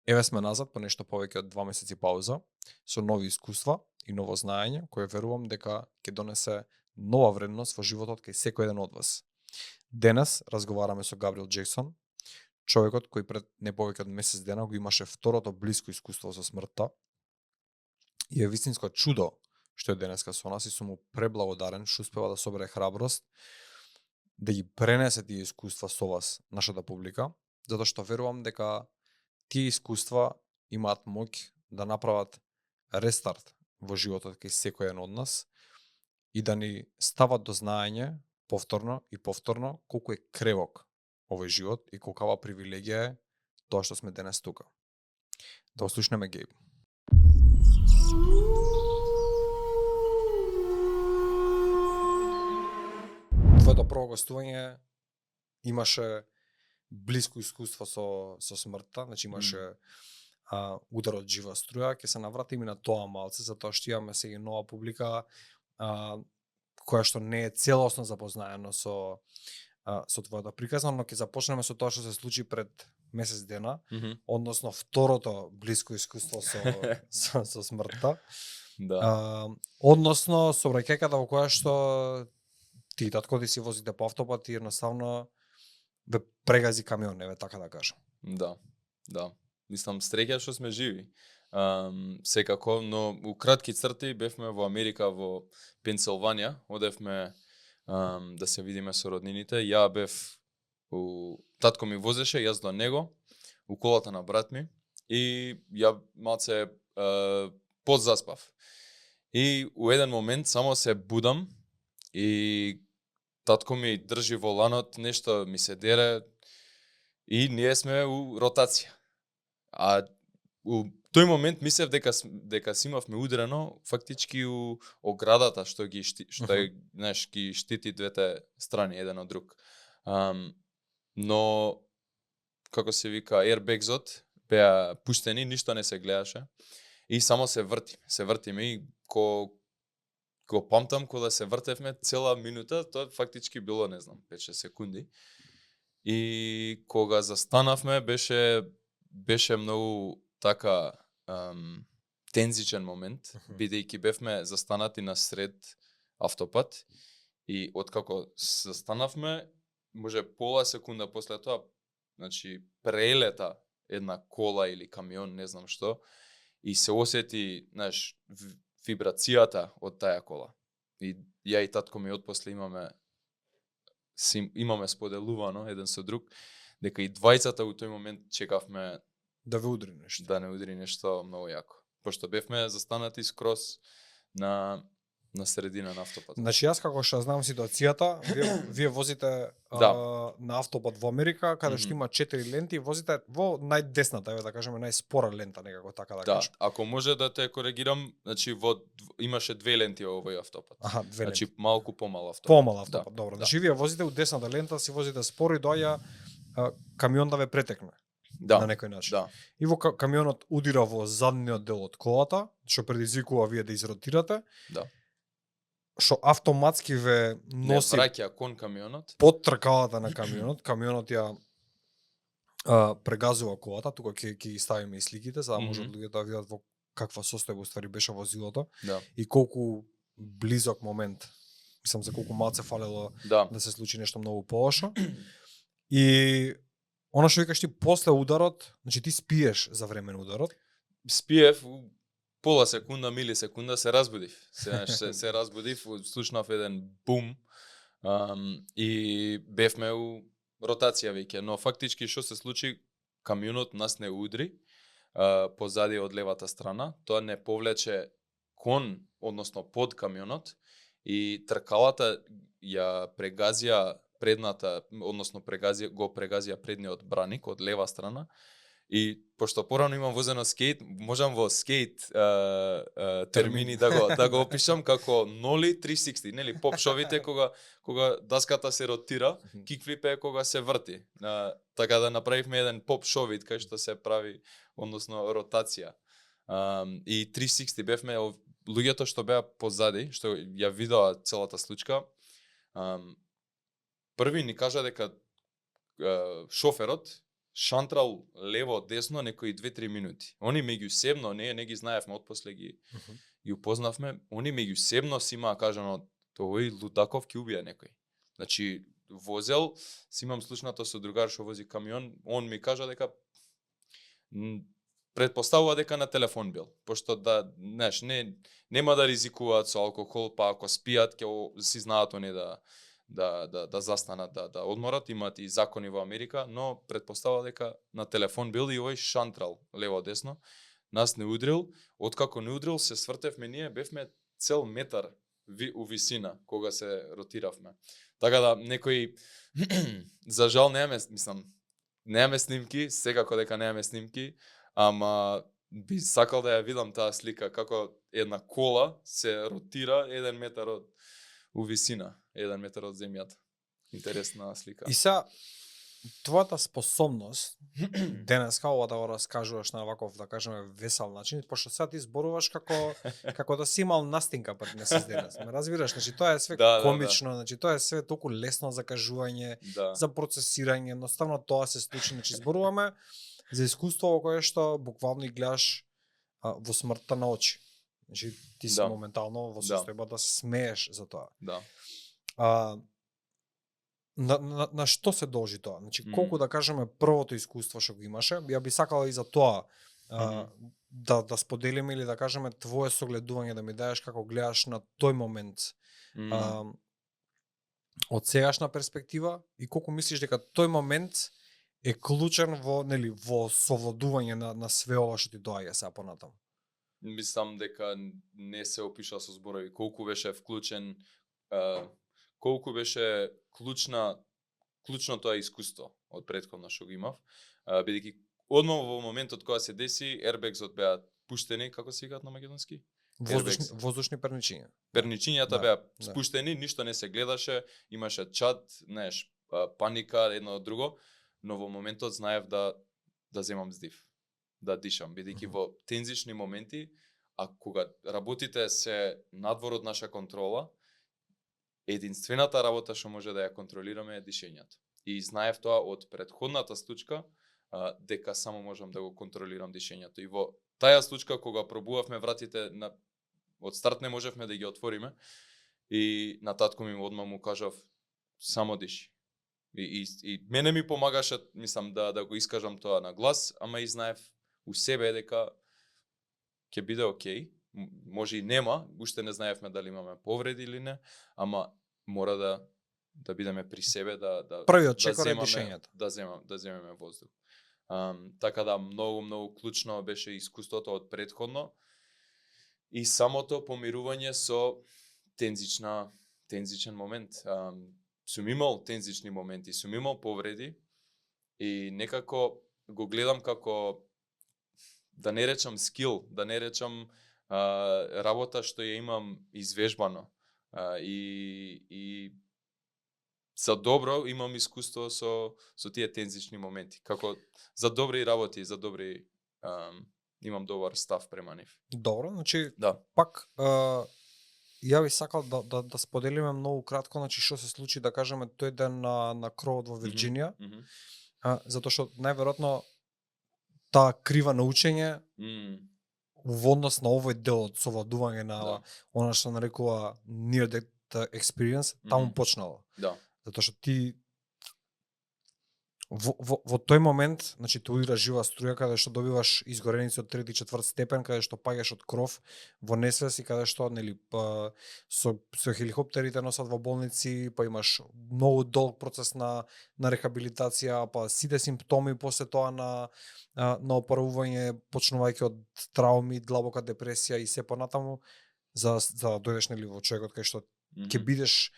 Еве сме назад по нешто повеќе од 2 месеци пауза, со нови искуства и ново знаење, кое верувам дека ќе донесе нова вредност во животот кај секој еден од вас. Денес разговараме со Габриел Джексон, човекот кој пред не повеќе од месец дена го имаше второто блиско искуство со смртта и е вистинско чудо што е денеска со нас и сум му преблагодарен што успева да собере храброст да ги пренесе тие искуства со вас, нашата публика, затоа што верувам дека тие искуства имаат моќ да направат рестарт во животот кај секој еден од нас и да ни стават до знаење повторно и повторно колку е кревок овој живот и колкава привилегија е тоа што сме денес тука. Да ослушнеме Гейб. Твоето прво гостување имаше блиско искуство со смртта, значи имаше удар од жива струја. Ќе се навратим и на тоа малце, затоа што имаме сега нова публика која што не е целосно запознаена со твоето приказна, но ќе започнеме со тоа што се случи пред месец дена, односно второто блиско искуство со смртта. Да. Односно сообраќајката во која што ти татко ти си возите по автопат и едноставно ве прегази камион, еве така да кажам. Да. Мислам, среќа што сме живи. Секако, но у кратки црти бевме во Америка, во Пенсилванија, одевме да се видиме со роднините. Ја бев татко ми возеше, јас до него, у колата на брат ми и ја малце подзаспав. И у еден момент само се будам и татко ми држи воланот, нешто ми се дере и ние сме у ротација. А у тој момент мислев дека си имавме удрено фактички у оградата што ги знаеш, ги штити двете страни еден од друг. Но како се вика, airbagсот беа пуштени, ништо не се гледаше и само се вртиме и го памтам кога се вртевме цела минута, тоа фактички било, не знам, 5-6 секунди. И кога застанавме беше многу така тензичен момент, бидејќи бевме застанати на сред автопат и откако застанавме, може пола секунда после тоа, значи прелета една кола или камион, не знам што, и се осети, знаеш, вибрацијата од таа кола. И ја и татко ми отпосле имаме споделувано еден со друг, дека и двајцата у тој момент чекавме да ве удри нешто. Да не удри нешто многу јако. Пошто бевме застанати скроз на средина на автопат. Значи јас како што знам ситуацијата, вие возите на автопат во Америка, каде што има 4 ленти, возите во најдесната, еве да кажеме најспора лента некако така да кажам. Ако може да те коригирам, значи имаше 2 ленти во овој автопат. Аха, 2 ленти. Значи малку помал автопат. Помал автопат, добро. Значи вие возите у десната лента, си возите споро и доаѓа камион да ве претекне. На некој начин. И во камионот удира во задниот дел од колата, што предизвикува вие да изротирате. Што автоматски ве носи, не враќа кон камионот, под тркалата на камионот. Камионот ја прегазува колата, тука ќе ги ставиме и сликите, за да можат луѓето да видат во каква состојба уствари беше возилото и колку близок момент, мислам за колку малце фалело да се случи нешто многу полошо. И она што викаш ти после ударот, значи ти спиеш за време на ударот? Спиев пола секунда, милисекунда, се разбудив. Се разбудив, слушнав еден бум и бевме у ротација веќе. Но фактички што се случи, камионот нас не удри позади од левата страна, тоа не повлече кон, односно под камионот и тркалата ја прегазија предната, односно го прегазија предниот браник од лева страна. И пошто порано имам возено скейт, можам во скейт термини да го опишам како ноли 360, нели, поп-шовите кога даската се ротира, кикфлип е кога се врти. Така да направивме еден поп-шовит кај што се прави, односно ротација. И 360 бевме луѓето што беа позади, што ја видоа целата случка. Први ни кажа дека шоферот шантрал лево десно некои 2-3 минути. Они меѓусебно, не ги знаевме, отпосле ги упознавме, они меѓусебно си имаа кажано тој лудаков ќе убие некој. Значи возел, си имам слушнато со другар што вози камион, он ми кажа дека предпоставува дека на телефон бил, пошто нема да ризикуваат со алкохол, па ако спијат ќе си знаат они да застанат, да одморат, имаат и закони во Америка, но предпоставува дека на телефон бил и овој шантрал лево десно, нас не удрил, откако не удрил се свртевме ние, бевме цел метар у висина кога се ротиравме. Така да некои за жал немаме снимки, секако дека немаме снимки, ама би сакал да ја видам таа слика како една кола се ротира 1 метар од у висина, 1 метар од земјата. Интересна слика. И сега твојата способност денеска ова да го раскажуваш на ваков, да кажеме, весел начин, пошто сега ти зборуваш како да си имал настинка пред месец денес. Ме разбираш, значи тоа е све комично, значи тоа е све толку лесно за кажување, за процесирање, едноставно тоа се случи, значи зборуваме за искуство во кое што буквално и гледаш во смртта на очи. Значи ти си моментално во состојба да се смееш за тоа. На што се должи тоа? Значи колку да кажеме првото искуство што го имаше, ја би сакала и за тоа да споделиме или да кажеме твое согледување, да ми даеш како гледаш на тој момент од сегашна перспектива и колку мислиш дека тој момент е клучен во совладување на све ова што ти доаѓа сега понатаму. Мислам дека не се опиша со зборови колку беше вклучен, колку беше клучно тоа искуство од претходно што го имав, бидејќи одма во моментот кога се деси, airbagсот беа пуштени, како се викаат на македонски? Воздушни перничиња. Перничињата беа спуштени, ништо не се гледаше, имаше чад, паника едно од друго, но во моментот знаев да земам здив, да дишам, бидејќи во тензични моменти, а кога работите се надвор од наша контрола, единствената работа што може да ја контролираме е дишењето. И знаев тоа од претходната случка, дека само можам да го контролирам дишењето. И во таа случка, кога пробувавме вратите, од старт не можевме да ги отвориме, и на татко ми одма му кажав, само диши. И мене ми помагаше, мислам, да го искажам тоа на глас, ама и знаев у себе дека ќе биде окей. Може и нема, уште не знаевме дали имаме повреди или не, ама мора да бидеме при себе, првиот чекор е дишењето. Да земеме воздух. Така да многу клучно беше искуството од претходно и самото помирување со тензичен момент. Сум имал тензични моменти, сум имал повреди и некако го гледам како, да не речам скил, да не речам работа што ја имам извежбано, и за добро имам искуство со тие тензични моменти, како за добри работи, за добри имам добар став према нив. Добро, значи пак ја би сакал да споделиме многу кратко, значи што се случи, да кажеме, тој ден на кровот во Вирџинија, затоа што најверојатно таа крива на учење во однос на овој дел од совладување на она што нарекува near death experience, таму почнало. Затоа што ти во тој момент, значи те удира жива струја каде што добиваш изгореници од 3 и 4 степен, каде што паѓаш од кров во несвес и каде што со хеликоптерите носат во болници, па имаш многу долг процес на рехабилитација, па сите симптоми после тоа на опоравување, почнувајќи од трауми, длабока депресија и се понатаму, за да дојдеш во човекот кај што ќе бидеш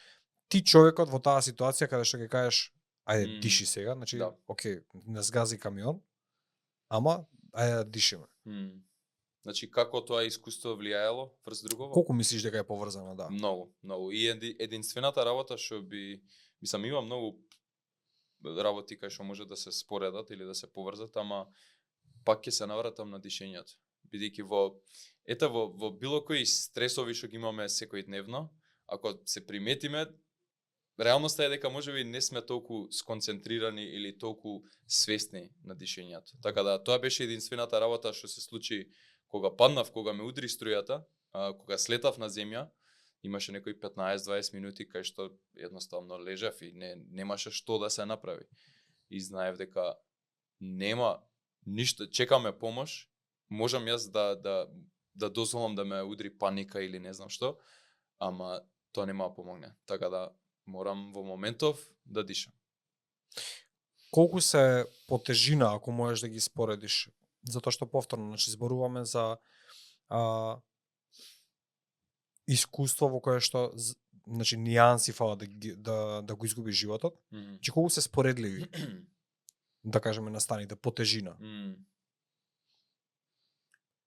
ти човекот во таа ситуација каде што ќе кажеш ајде диши сега, значи окей, не сгази камион, ама ајде да дишиме. Значи како тоа искуство влијаело врз другово? Колку мислиш дека е поврзано, да? Многу. И единствената работа што мислам, има многу работи кај што може да се споредат или да се поврзат, ама пак ќе се навратам на дишењето. Бидејќи во било кои стресови што ги имаме секојдневно, ако се приметиме, реалноста е дека можеби не сме толку сконцентрирани или толку свесни на дишењето. Така да тоа беше единствената работа што се случи кога паднав, кога ме удри струјата, кога слетав на земја. Имаше некои 15-20 минути кај што едноставно лежав и немаше што да се направи. И знаев дека нема ништо, чекаме помош, можам јас да дозволам да ме удри паника или не знам што, ама тоа нема да помогне. Така да морам во моментов да дишам. Колку се по тежина, ако можеш да ги споредиш, затоа што повторно, значи зборуваме за искуство во кое што значи нијанси фала да го изгуби животот, че колку се споредливи да кажеме настаните по тежина.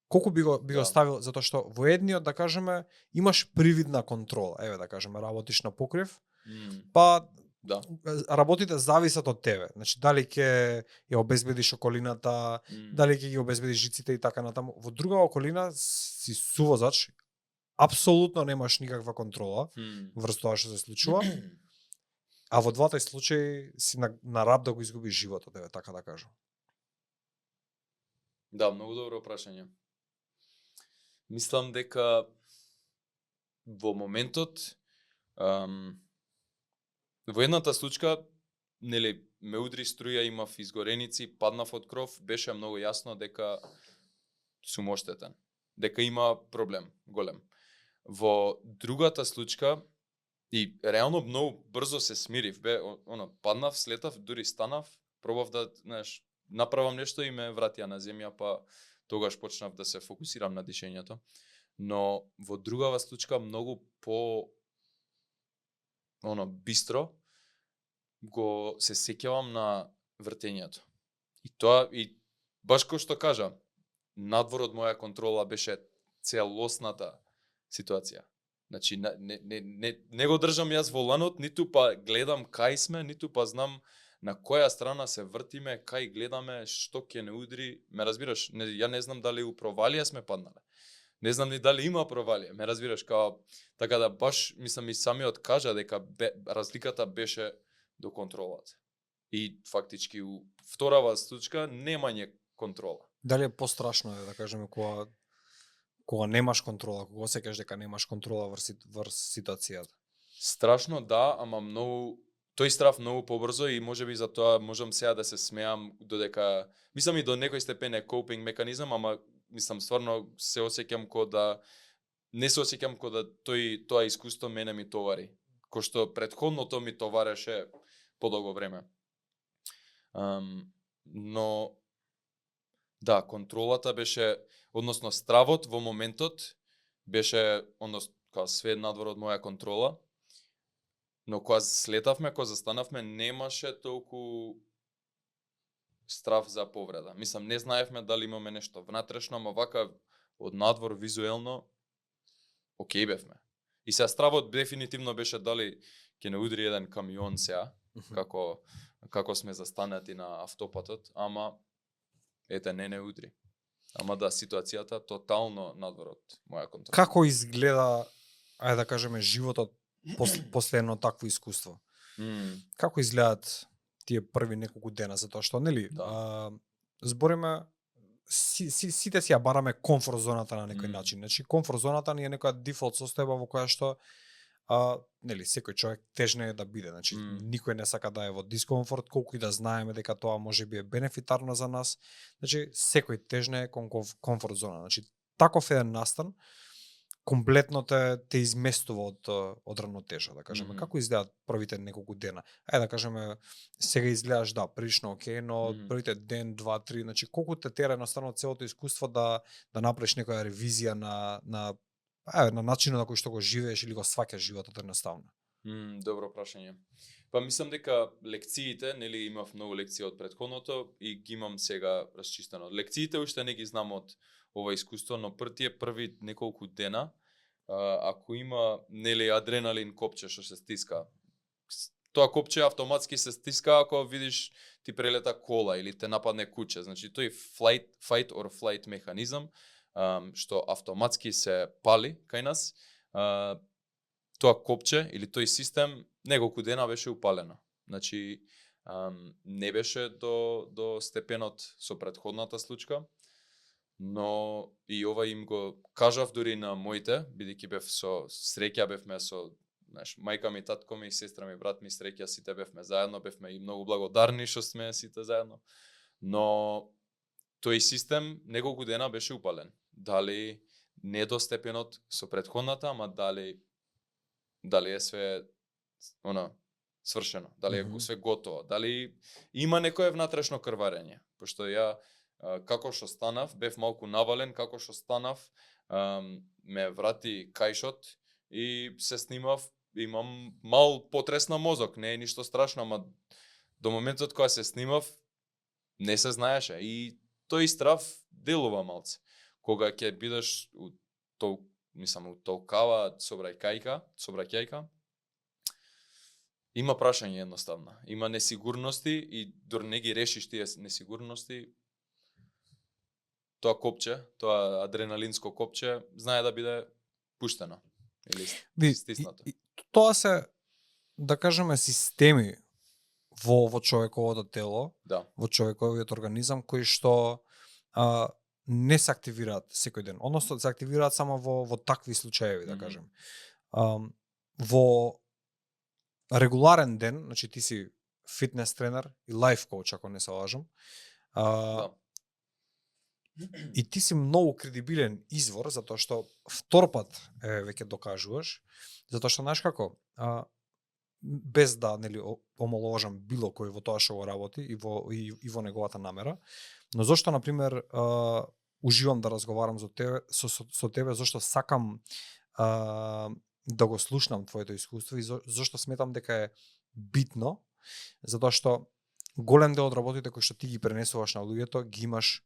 Колку би го ставил, затоа што во едниот да кажеме имаш привидна контрола, еве да кажеме работиш на покрив, па да, работите зависат од тебе. Значи дали ќе ја обезбедиш околината, дали ќе ги обезбедиш жиците и така натаму. Во друга околина си сувозач, апсолутно немаш никаква контрола врз тоа што се случува. А во двата случаи си на раб да го изгубиш животот, еве така да кажам. Да, многу добро прашање. Мислам дека во моментот во едната случка, нели, ме удри струја, имав изгореници, паднав од кров, беше многу јасно дека сум оштетен, дека има проблем голем. Во другата случка, и реално многу брзо се смирив, паднав, слетав, дури станав, пробав да, знаеш, направам нешто и ме вратија на земја, па тогаш почнав да се фокусирам на дишењето. Но во другава случка многу по бистро го се сеќавам на вртењето. И тоа, и баш кој што кажа, надвор од моја контрола беше целосната ситуација. Значи, не го држам јас воланот, ниту па гледам кај сме, ниту па знам на која страна се вртиме, кај гледаме, што ќе не удри. Ме разбираш, ја не знам дали у провалија сме паднале. Не знам ни дали има провалија. Ме разбираш, као, така да баш, мислам и самиот кажа дека разликата беше до контролата. И фактички у вторава случка немање контрола. Дали е пострашно да кажеме кога немаш контрола, кога осеќаш дека немаш контрола врз ситуацијата? Страшно да, ама многу тој страв многу побрзо и можеби за тоа можам сега да се смеам додека мислам и до некој степен е копинг механизам, ама мислам стварно се осеќам не се осеќам да тоа искуство мене ми товари, кој што претходното ми товареше подолго време. Но да, контролата беше, односно стравот во моментот беше, као све надвор од моја контрола. Но кога слетавме, кога застанавме, немаше толку страв за повреда. Мислам, не знаевме дали имаме нешто внатрешно, ама вака од надвор визуелно окей бевме. И сега стравот дефинитивно беше дали ќе не удри еден камион сега, како сме застанати на автопатот, ама ете не удри. Ама да, ситуацијата тотално надвор од моја контрола. Како изгледа, ајде да кажеме, животот после едно такво искуство? Како изгледаат тие први неколку дена, затоа што, нели, збориме, сите си ја бараме комфорт зоната на некој начин. Значи, комфорт зоната ни е некоја дефолт состојба во која што нели, секој човек тежне е да биде. Значи, никој не сака да е во дискомфорт, колку и да знаеме дека тоа може би е бенефитарно за нас. Значи, секој тежне е кон комфорт зона. Значи, таков еден настан комплетно те изместува од равнотежа, да кажеме. Како изгледаат првите неколку дена? Ајде да кажеме, сега изгледаш прилично окей, но првите ден, 2, 3, значи колку те тера едноставно целото искуство да направиш некоја ревизија на начинот на кој што го живееш или го сваќаш животот едноставно? Добро прашање. Па мислам дека лекциите, нели имав многу лекции од претходното и ги имам сега расчистено. Лекциите уште не ги знам од ова искуство, но тие први неколку дена, ако има нели адреналин копче што се стиска, тоа копче автоматски се стиска ако видиш ти прелета кола или те нападне куче. Значи тој fight or flight механизам што автоматски се пали кај нас, тоа копче или тој систем неколку дена беше упалено. Значи, не беше до степенот со претходната случка, но и ова им го кажав дури на моите, бидејќи бев со среќа, бевме со, знаеш, мајка ми, татко ми, сестра ми, брат ми, среќа, сите бевме заедно, бевме и многу благодарни што сме сите заедно. Но тој систем неколку дена беше упален. Дали не до степенот со претходната, ама дали е све свршено, дали е све готово, дали има некое внатрешно крварење, пошто ја како што станав, бев малку навален, како што станав, ме врати кајшот и се снимав, имам мал потрес на мозок, не е ништо страшно, ама до моментот кога се снимав, не се знаеше и тој страв делува малце. Кога ќе бидеш толкава собраќајка, има прашање едноставно. Има несигурности и дори не ги решиш тие несигурности, тоа копче, тоа адреналинско копче, знае да биде пуштено или стиснато. Тоа се, да кажеме, системи во човековото тело, да, во човековиот организам, кои што не се активираат секој ден. Односно, се активираат само во такви случаеви, да кажем. Во регуларен ден, значи ти си фитнес тренер и лайф коуч, ако не се лажам, да. И ти си многу кредибилен извор, затоа што втор пат веќе докажуваш, затоа што знаеш како, без да нели омаловажам било кој во тоа што го работи и во неговата намера, но зошто на пример уживам да разговарам со тебе, зошто сакам да го слушнам твоето искуство и зошто сметам дека е битно, затоа што голем дел од работите кои што ти ги пренесуваш на луѓето ги имаш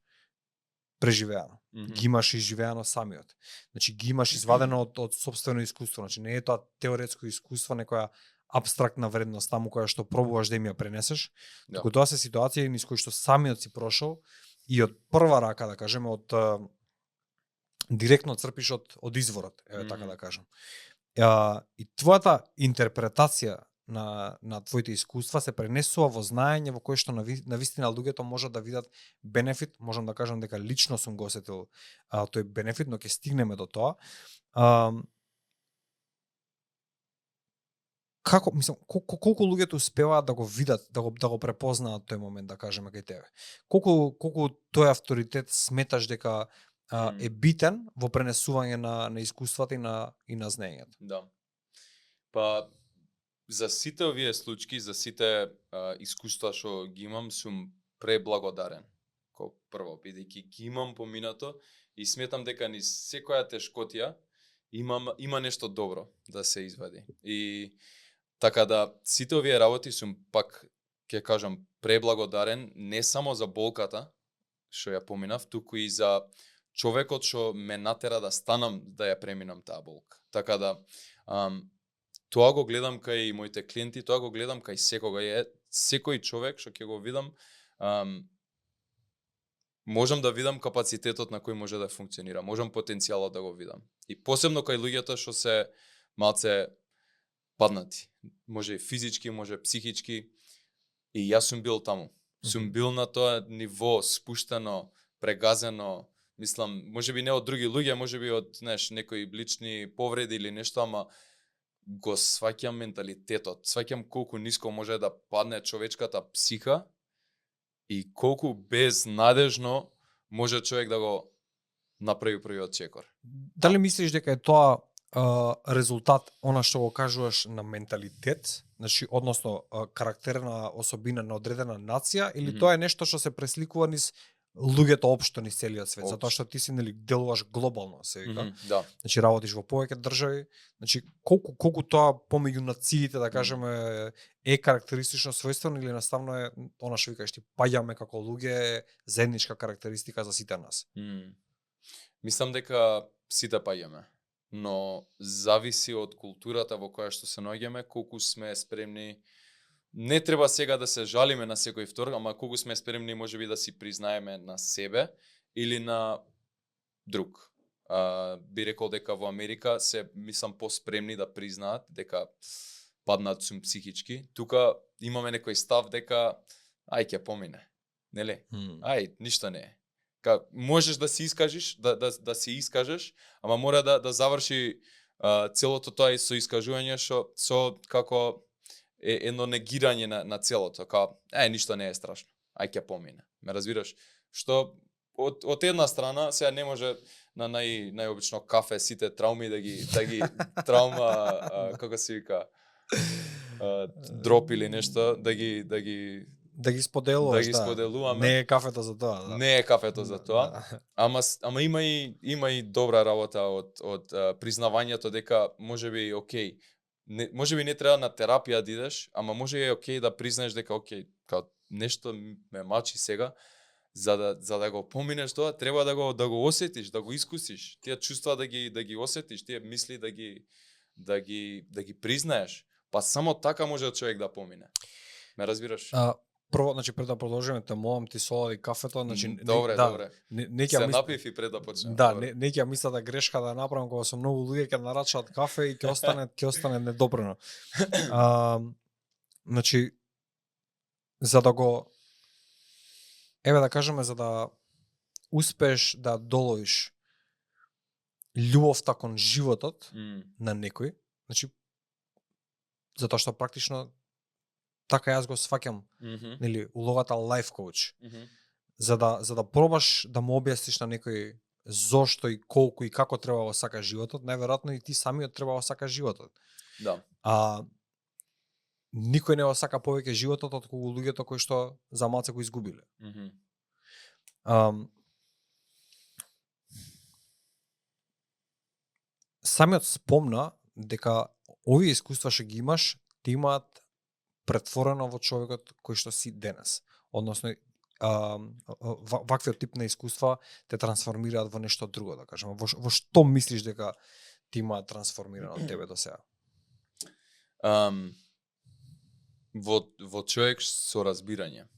преживеано. Ги имаш изживеано самиот. Значи ги имаш извадено од сопствено искуство, значи не е тоа теоретско искуство, некоја апстрактна вредност таму која што пробуваш да им ја пренесеш, туку тоа се ситуации низ кои што самиот си прошол и од прва рака, да кажеме, од директно црпиш од изворот, така да кажам. И твојата интерпретација на твоите искуства се пренесува во знаење во кое што на вистина луѓето можат да видат бенефит, можам да кажам дека лично сум го осетил тој бенефит, но ќе стигнеме до тоа. Како, мислам, колку луѓето успеваат да го видат, да го препознаат тој момент, да кажеме, кај тебе? Колку тој авторитет сметаш дека е битен во пренесување на искуствата и на знаењето? Да. Па за сите овие случаи, за сите искуства што ги имам, сум преблагодарен. Ко прво, бидејќи ги имам поминато и сметам дека низ секоја тешкотија има нешто добро да се извади. И така да сите овие работи сум, пак ќе кажам, преблагодарен не само за болката што ја поминав, туку и за човекот што ме натера да станам да ја преминам таа болка. Така да тоа го гледам кај моите клиенти, тоа го гледам кај секога. Секој човек што ќе го видам, можам да видам капацитетот на кој може да функционира, можам потенцијалот да го видам. И посебно кај луѓето што се малце паднати. Може физички, може психички. И јас сум бил таму. Сум бил на тоа ниво, спуштено, прегазено, мислам, можеби не од други луѓе, можеби од, знаеш, некои лични повреди или нешто, ама го сваќам менталитетот, сваќам колку ниско може да падне човечката психа и колку безнадежно може човек да го направи првиот чекор. Дали мислиш дека е тоа резултат, она што го кажуваш, на менталитет, значи односно карактерна особина на одредена нација, или тоа е нешто што се пресликува низ луѓето општо низ целиот свет, затоа што ти си нели делуваш глобално, се вика. Да. Значи работиш во повеќе држави, значи колку тоа помеѓу нациите, да кажеме, е карактеристично својствено или наставно е она што викаш ти, паѓаме како луѓе, заедничка карактеристика за сите нас. Мислам дека сите паѓаме, но зависи од културата во која што се наоѓаме, колку сме спремни. Не треба сега да се жалиме на секој втор, ама колку сме спремни можеби да си признаеме на себе или на друг. Би рекол дека во Америка се, мислам, поспремни да признаат дека паднат сум психички, тука имаме некој став дека ај ќе помине, нели? Ај, ништо не е. Можеш да си искажеш, да си искажеш, ама мора да заврши целото тоа и со искажување со како едно негирање на целото, ништо не е страшно. Ај ќе помине. Ме разбираш? Што од една страна сега не може на најобично кафе сите трауми да ги траума како се вика дроп или нешто да ги споделуваш, споделуваме. Не е кафето за тоа, да. Не е кафето за тоа. Ама има и добра работа од признавањето дека можеби окей. Можеби не треба на терапија да идеш, ама може е окей да признаеш дека окей, нешто ме мачи сега. За да го поминеш тоа, треба да го осетиш, да го искусиш. Тие чувства да ги осетиш, тие мисли да ги признаеш. Па само така може човек да помине. Ме разбираш? Прво, значи пред да продолжиме, те молам ти солади кафето, значи добре. Се напив и пред да почнем. Да, не ќе мисла да грешка да направам кога со многу луѓе ќе нарачаат кафе и ќе остане недопрено. Значи за да го да кажеме, за да успееш да доловиш љубовта кон животот на некој, значи затоа што практично така јас го сваќам, нели, улогата life coach. За да пробаш да му објасниш на некој зошто и колку и како треба да го сакаш животот, најверојатно и ти самиот треба да го сакаш животот. Да. Никој не го сака повеќе животот отколку луѓето кои што за малце го изгубиле. Самиот спомна дека овие искуства што ги имаш, ти имаат претворено во човекот кој што си денес. Односно, ваквиот тип на искуства те трансформираат во нешто друго, да кажеме. Во што мислиш дека ти имаат трансформирано од тебе до сега? Во човек со разбирање.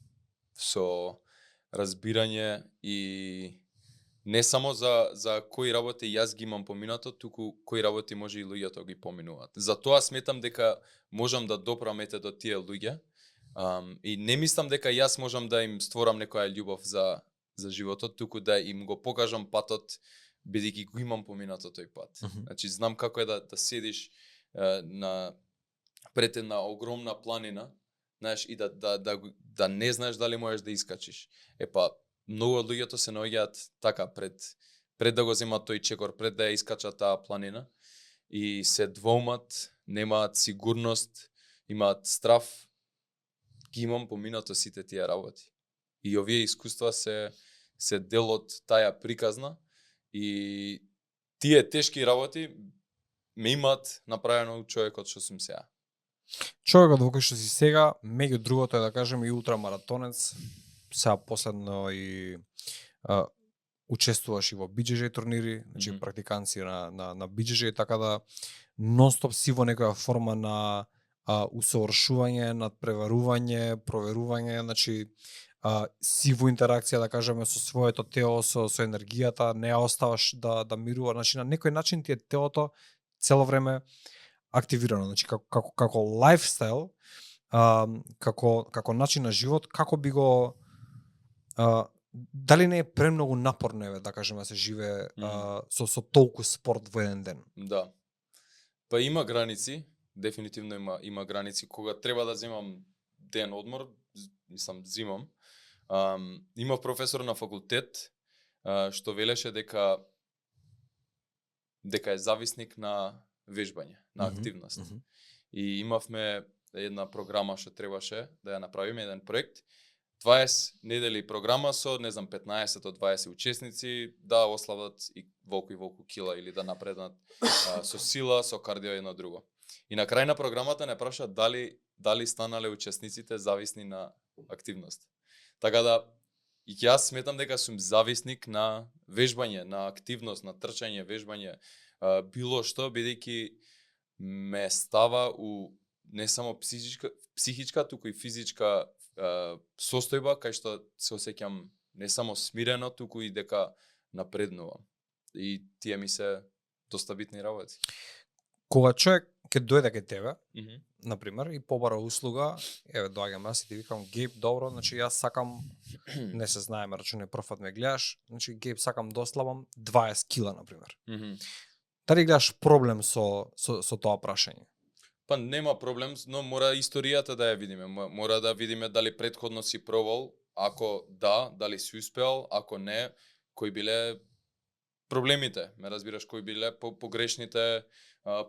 Со разбирање и не само за кои работи јас ги имам поминато, туку кои работи може и луѓето ги поминуваат. Затоа сметам дека можам да допрам до тие луѓе и не мислам дека јас можам да им створам некоја љубов за животот, туку да им го покажам патот, бидејќи го имам поминато тој пат. Значи знам како е да седиш пред една огромна планина, знаеш, и да не знаеш дали можеш да искачиш. Многу од луѓето се наоѓаат така пред да го земат тој чекор, пред да ја искачат таа планина и се двоумат, немаат сигурност, имаат страф. Ги имам поминато сите тие работи. И овие искуства се дел од таја приказна и тие тешки работи ме имаат направено човекот што сум сега. Човекот во кој што си сега, меѓу другото е да кажем и ултрамаратонец, сега последно и учествуваш и во BJJ турнири, значи практиканци на BJJ, така да нонстоп си во некоја форма на усовршување, надпреварување, проверување, значи си во интеракција, да кажеме, со своето тело, со енергијата, не ја оставаш да мирува, значи на некој начин ти е телото цело време активирано, значи како лајфстайл, како начин на живот, како би го дали не е премногу напорно, да кажеме, да се живее со толку спорт во еден ден? Да. Па има граници, дефинитивно има граници кога треба да земам ден одмор, земам. Имав професор на факултет што велеше дека е зависник на вежбање, на активност. И имавме една програма што требаше да ја направиме, еден проект. 20 недели програма со, 15 од 20 учесници да ослабат и волку кила или да напреднат со сила, со кардио и едно друго. И на крај на програмата не праша дали станале учесниците зависни на активност. Така да и јас сметам дека сум зависник на вежбање, на активност, на трчање, вежбање, било што, бидејќи ме става у не само психичка, туку и физичка состојба, кај што се осеќам не само смирено, туку и дека напреднувам. И тие ми се доста битни работи. Кога човек ќе дојде кај тебе, на пример, и побара услуга, еве доаѓам јас и ти викам Гейб, добро, значи јас сакам не се знаеме, рачуне прв пат ме гледаш, значи Гейб сакам да ослабам 20 кила на пример. Дали гледаш проблем со тоа прашање? Па нема проблем, но мора историјата да ја видиме. Мора да видиме дали претходно си пробал, ако да, дали си успеал, ако не, кои биле проблемите, ме разбираш, кои биле погрешните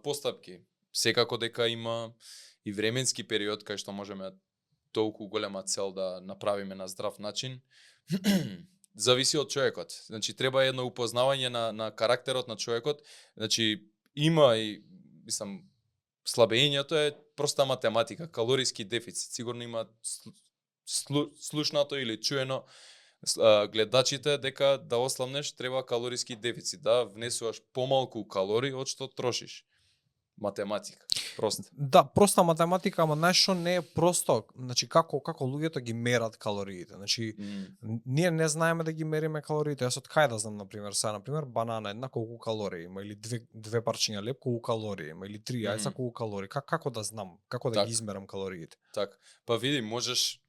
постапки. Секако дека има и временски период кај што можеме толку голема цел да направиме на здрав начин. Зависи од човекот. Значи треба едно упознавање на карактерот на човекот. Значи има и мислам слабењето е проста математика, калориски дефицит. Сигурно има слушнато или чуено гледачите дека да ослабнеш треба калориски дефицит, да внесуваш помалку калории од што трошиш. Математика, проста. Да, проста математика, ама знаеш што не е просто, значи како луѓето ги мерат калориите. Значи ние не знаеме да ги мериме калориите. Јас од кај да знам на пример банана една колку калории има, или две парчиња леб колку калории има, или 3 јајца колку калории. Како да знам, како да ги измерам калориите? Така. Па види, можеш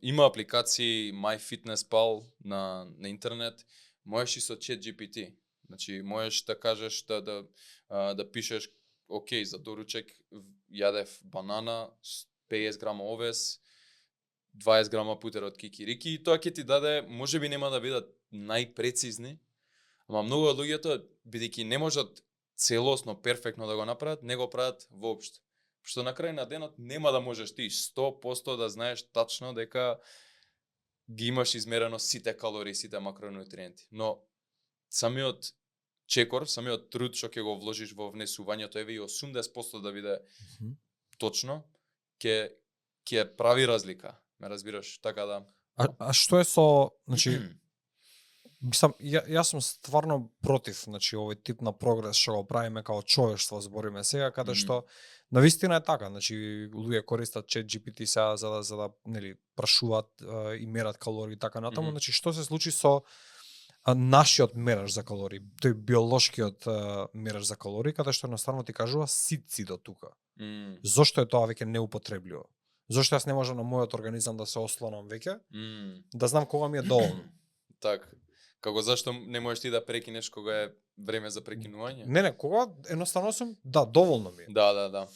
има апликации MyFitnessPal на интернет, можеш и со ChatGPT. Значи можеш да кажеш да пишеш окей, за доручек јадев банана, 50 грама овес, 20 грама путер од кикирики и тоа ќе ти даде, можеби нема да бидат најпрецизни, ама многу од луѓето, бидејќи не можат целосно, перфектно да го направат, не го прават воопшто. Што на крај на денот нема да можеш ти 100% да знаеш тачно дека ги имаш измерено сите калории, сите макронутриенти. Но самиот чекор, самиот труд што ќе го вложиш во внесувањето, еве и 80% да биде точно, ќе прави разлика. Ме разбираш, така да. А што е со, значи јас сум стварно против, значи овој тип на прогрес што го правиме као човештво, збориме сега, каде што навистина е така, значи луѓе користат ChatGPT сега за да нели прашуваат и мерат калории така натаму, значи што се случи со нашиот мераш за калории, тој биолошкиот мераш за калории, каде што едноставно ти кажува сит си до тука. Зошто е тоа веќе неупотребливо? Зошто јас не можам на мојот организам да се ослонам веќе, да знам кога ми е доволно? Так. Како зашто не можеш ти да прекинеш кога е време за прекинување? Не, кога едноставно сум, да, доволно ми е. Да.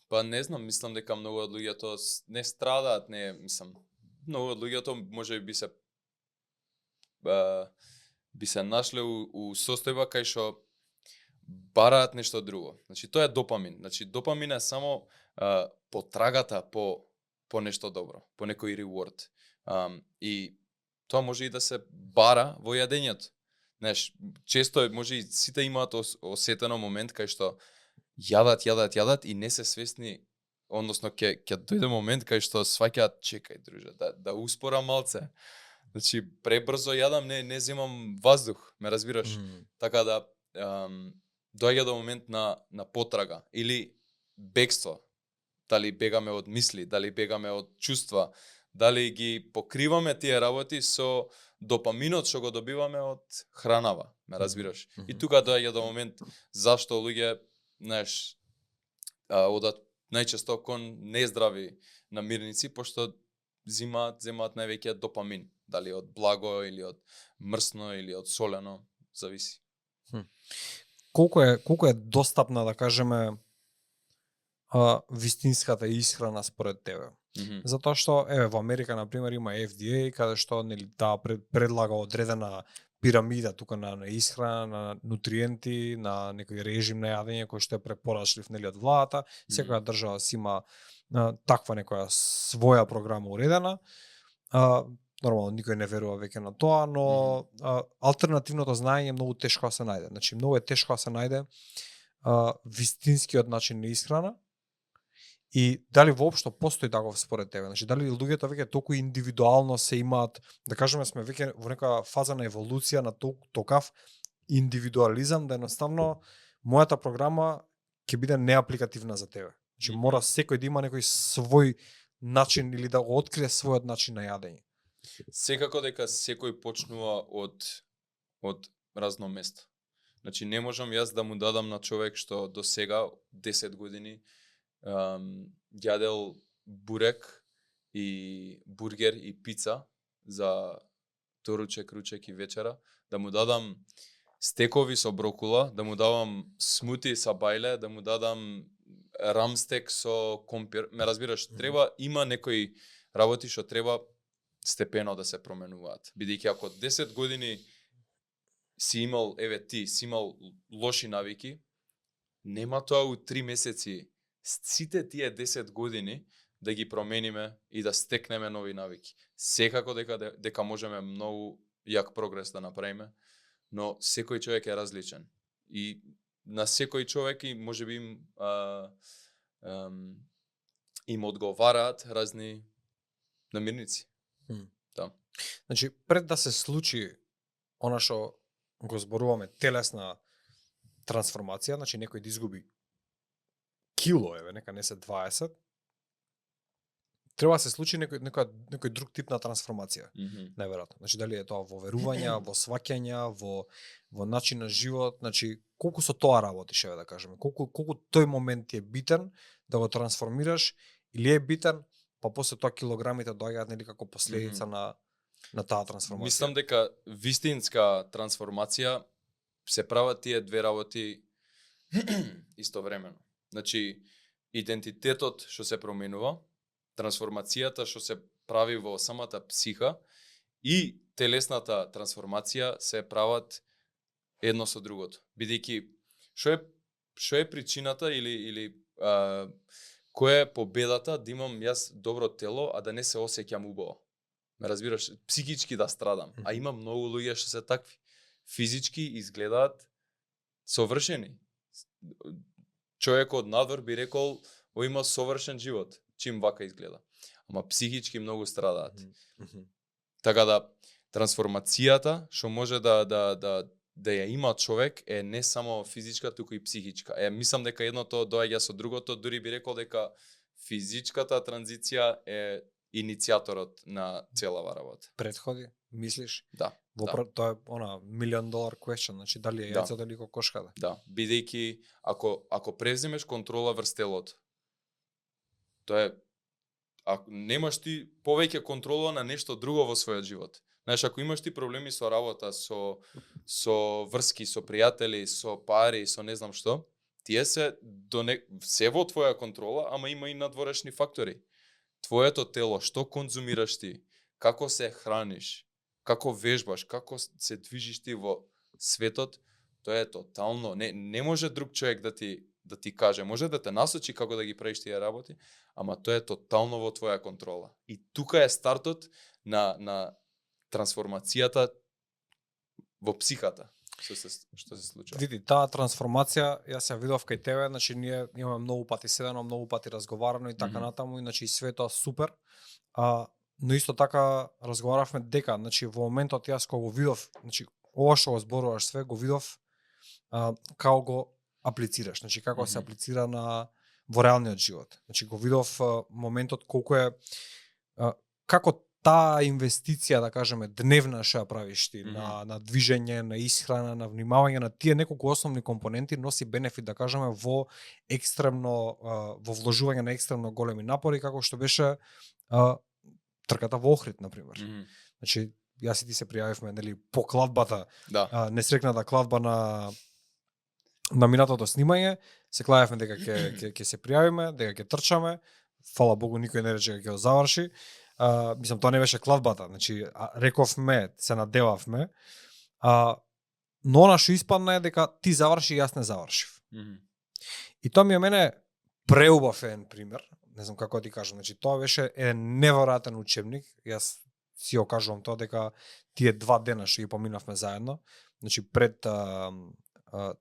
Па не знам, мислам дека многу од луѓето не страдаат, мислам. Многу од луѓето можеби би се нашле у состојба кај што бараат нешто друго. Значи тоа е допамин. Значи допамин е само потрагата по нешто добро, по некој reward. И тоа може и да се бара во јадењето. Знаеш, често може и сите имаат осетено момент кај што јадат и не се свесни, односно ќе дојде момент кај што сваќаат, чекај друже, да успорам малце. Значи пребрзо јадам, не земам воздух, ме разбираш? Така да доаѓа до момент на потрага или бегство. Дали бегаме од мисли, дали бегаме од чувства, дали ги покриваме тие работи со допаминот што го добиваме од хранава, ме разбираш? И тука доаѓа до момент зашто луѓе, знаеш, одат најчесто кон нездрави намирници, пошто земаат највеќе допамин, дали од благо или од мрсно или од солено, зависи. Колку е достапна, да кажеме, вистинската исхрана според тебе? Затоа што еве во Америка на пример има FDA каде што нели предлага одредена пирамида тука на исхрана, на нутриенти, на некој режим на јадење кој што е препорачлив нели од владата. Секоја држава си има таква некоја своја програма уредена. Нормално никој не верува веќе на тоа, но алтернативното знаење е многу тешко да се најде. Значи многу е тешко да се најде вистинскиот начин на исхрана. И дали воопшто постои таков според тебе? Значи дали луѓето веќе толку индивидуално се имаат, да кажеме сме веќе во некоја фаза на еволуција на токав индивидуализам да едноставно мојата програма ќе биде неапликативна за тебе. Значи мора секој да има некој свој начин или да го открие својот начин на јадење. Секако дека секој почнува од разно место. Значи не можам јас да му дадам на човек што до сега 10 години јадел бурек и бургер и пица за доручек, ручек и вечера, да му дадам стекови со брокула, да му давам смути со бајле, да му дадам рамстек со компир. Ме разбираш, треба има некои работи што треба степено да се променуваат. Бидејќи ако 10 години си имал, ти си имал лоши навики, нема тоа у 3 месеци сите тие 10 години да ги промениме и да стекнеме нови навики. Секако дека можеме многу јак прогрес да направиме, но секој човек е различен. И на секој човек и можеби им одговараат разни намирници. Да. Значи, пред да се случи она што го зборуваме телесна трансформација, значи некој да изгуби кило, нека не се 20, треба да се случи некој друг тип на трансформација, најверојатно. Значи, дали е тоа во верувања, во сваќања, во начин на живот, значи, колку со тоа работиш, да кажеме, колку тој момент ти е битен да го трансформираш, или е битен, па после тоа килограмите доаѓаат нели како последица на таа трансформација. Мислам дека вистинска трансформација се прават тие две работи истовремено. Значи, идентитетот што се променува, трансформацијата што се прави во самата психа и телесната трансформација се прават едно со другото. Бидејќи што е причината или која е победата да имам јас добро тело, а да не се осеќам убаво. Ме разбираш, психички да страдам, а има многу луѓе што се такви. Физички изгледаат совршени. Човекот надвор би рекол, има совршен живот, чим вака изгледа. Ама психички многу страдаат. Така да трансформацијата што може да ја има човек е не само физичка, туку и психичка. Мислам дека едното доаѓа со другото, дури би рекол дека физичката транзиција е иницијаторот на целава работа. Претходи, мислиш? Да. Тоа е $1 million question, значи дали е јајцето или кокошката. Да, бидејќи ако преземеш контрола врз телото, тоа е ако немаш ти повеќе контрола на нешто друго во својот живот. Знаеш, ако имаш ти проблеми со работа, со врски, со пријатели, со пари, со не знам што, тие се во твоја контрола, ама има и надворешни фактори. Твоето тело, што конзумираш ти, како се храниш, како вежбаш, како се движиш ти во светот, тоа е тотално. Не може друг човек да ти каже, може да те насочи како да ги правиш тие работи, ама тоа е тотално во твоја контрола. И тука е стартот на трансформацијата во психата. Што се случува? Види, таа трансформација, јас ја видов кај тебе, значи ние имаме многу пати седено, многу пати разговарано и така натаму, и значи све тоа супер. Но исто така разговаравме дека, значи во моментот јас кога го видов, значи ова што го зборуваш све, го видов како го аплицираш, значи како се аплицира во реалниот живот. Значи го видов моментот колку е како таа инвестиција, да кажеме, дневна што ја правиш ти, на движење, на исхрана, на внимавање на тие неколку основни компоненти носи бенефит, да кажеме, во вложување на екстремно големи напори, како што беше трката во Охрид, например. Значи, јас и ти се пријавивме, нели, по клавбата, несрекната клавба на минатото снимање, се клавивме дека ќе се пријавиме, дека ќе трчаме. Фала Богу, никој не рече дека ќе го заврши. Мислам, тоа не беше клавбата, значи рековме, се надевавме, но она што испадна е дека ти заврши и јас не завршив. И тоа ми е мене преубав еден пример, не знам како да ти кажам, значи тоа беше еден неверојатен учебник, јас си ја кажувам тоа дека тие 2 дена што ги поминавме заедно, значи пред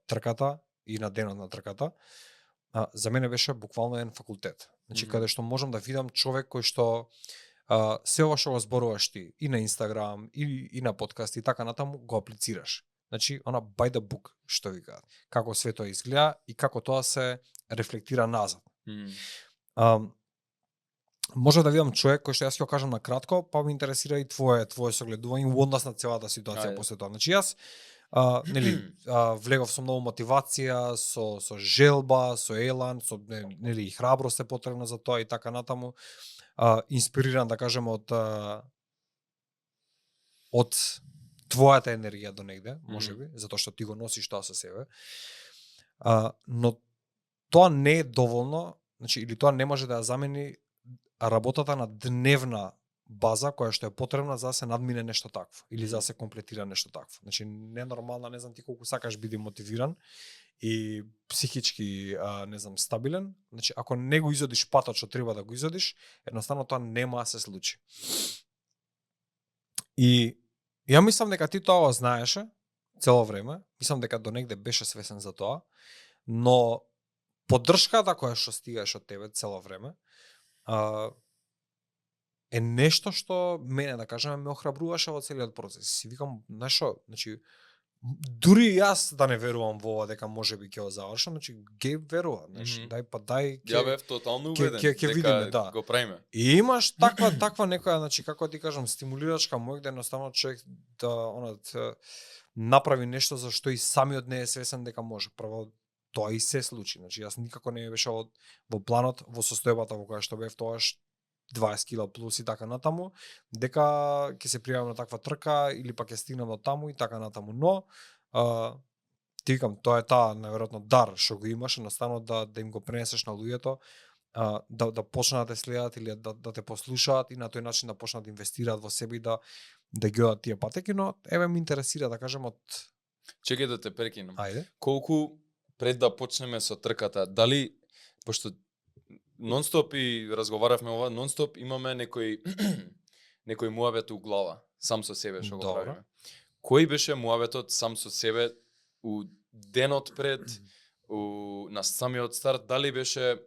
трката и на денот на трката, за мене беше буквално еден факултет. Значи каде што можам да видам човек кој што се ова што го зборуваш ти и на Инстаграм и на подкаст и така натаму го аплицираш. Значи она by the book што викаат. Како све тоа изгледа и како тоа се рефлектира назад. Може да видам човек кој што јас ќе го кажам на кратко, па ме интересира и твое согледување во однос на целата ситуација после тоа. Значи јас нели влегов со многу мотивација, со желба, со елан, со нели и храброст е потребна за тоа и така натаму. Инспириран да кажем од твојата енергија до негде, можеби, затоа што ти го носиш тоа со себе. Но тоа не е доволно, значи или тоа не може да ја замени работата на дневна база која што е потребна за да се надмине нешто такво или за да се комплетира нешто такво. Значи ненормална, не знам ти колку сакаш биди мотивиран и психички не знам стабилен, значи ако не го изодиш патот што треба да го изодиш, едноставно тоа нема да се случи. И ја мислам дека ти тоа знаеше цело време, мислам дека до негде беше свесен за тоа, но поддршката која што стигаш од тебе цело време е нешто што мене, да кажеме, ме охрабруваше во целиот процес. Си викам, знаеш што, значи, дури јас да не верувам во ова дека можеби ќе го завршам, значи, ге верува, знаеш, дај, Ја бев тотално уведен дека видиме, да. Го правиме. И имаш таква некоја, значи, како ти кажам, стимулирачка мој, да едноставно човек да направи нешто за што и самиот не е свесен дека може. Прво, тоа и се случи. Значи, јас никако не беше во планот, во состојбата во која што бев тоаш, 20 кила плюс и така натаму, дека ќе се пријавам на таква трка или пак ќе стигнам до таму и така натаму. Но, ти викам, тоа е таа, наверојатно, дар што го имаш, едноставно да им го пренесеш на луѓето, да почнат да те следат или да те послушаат и на тој начин да почнат да инвестираат во себе и да ги одат тие патеки, но еве ме интересира да кажем од... Чекај да те прекинам. Ајде. Колку пред да почнеме со трката, дали, пошто нонстоп и разговаравме ова, нонстоп имаме некој муабет у глава, сам со себе што го правиме. Кој беше муабетот сам со себе у денот пред, на самиот старт, дали беше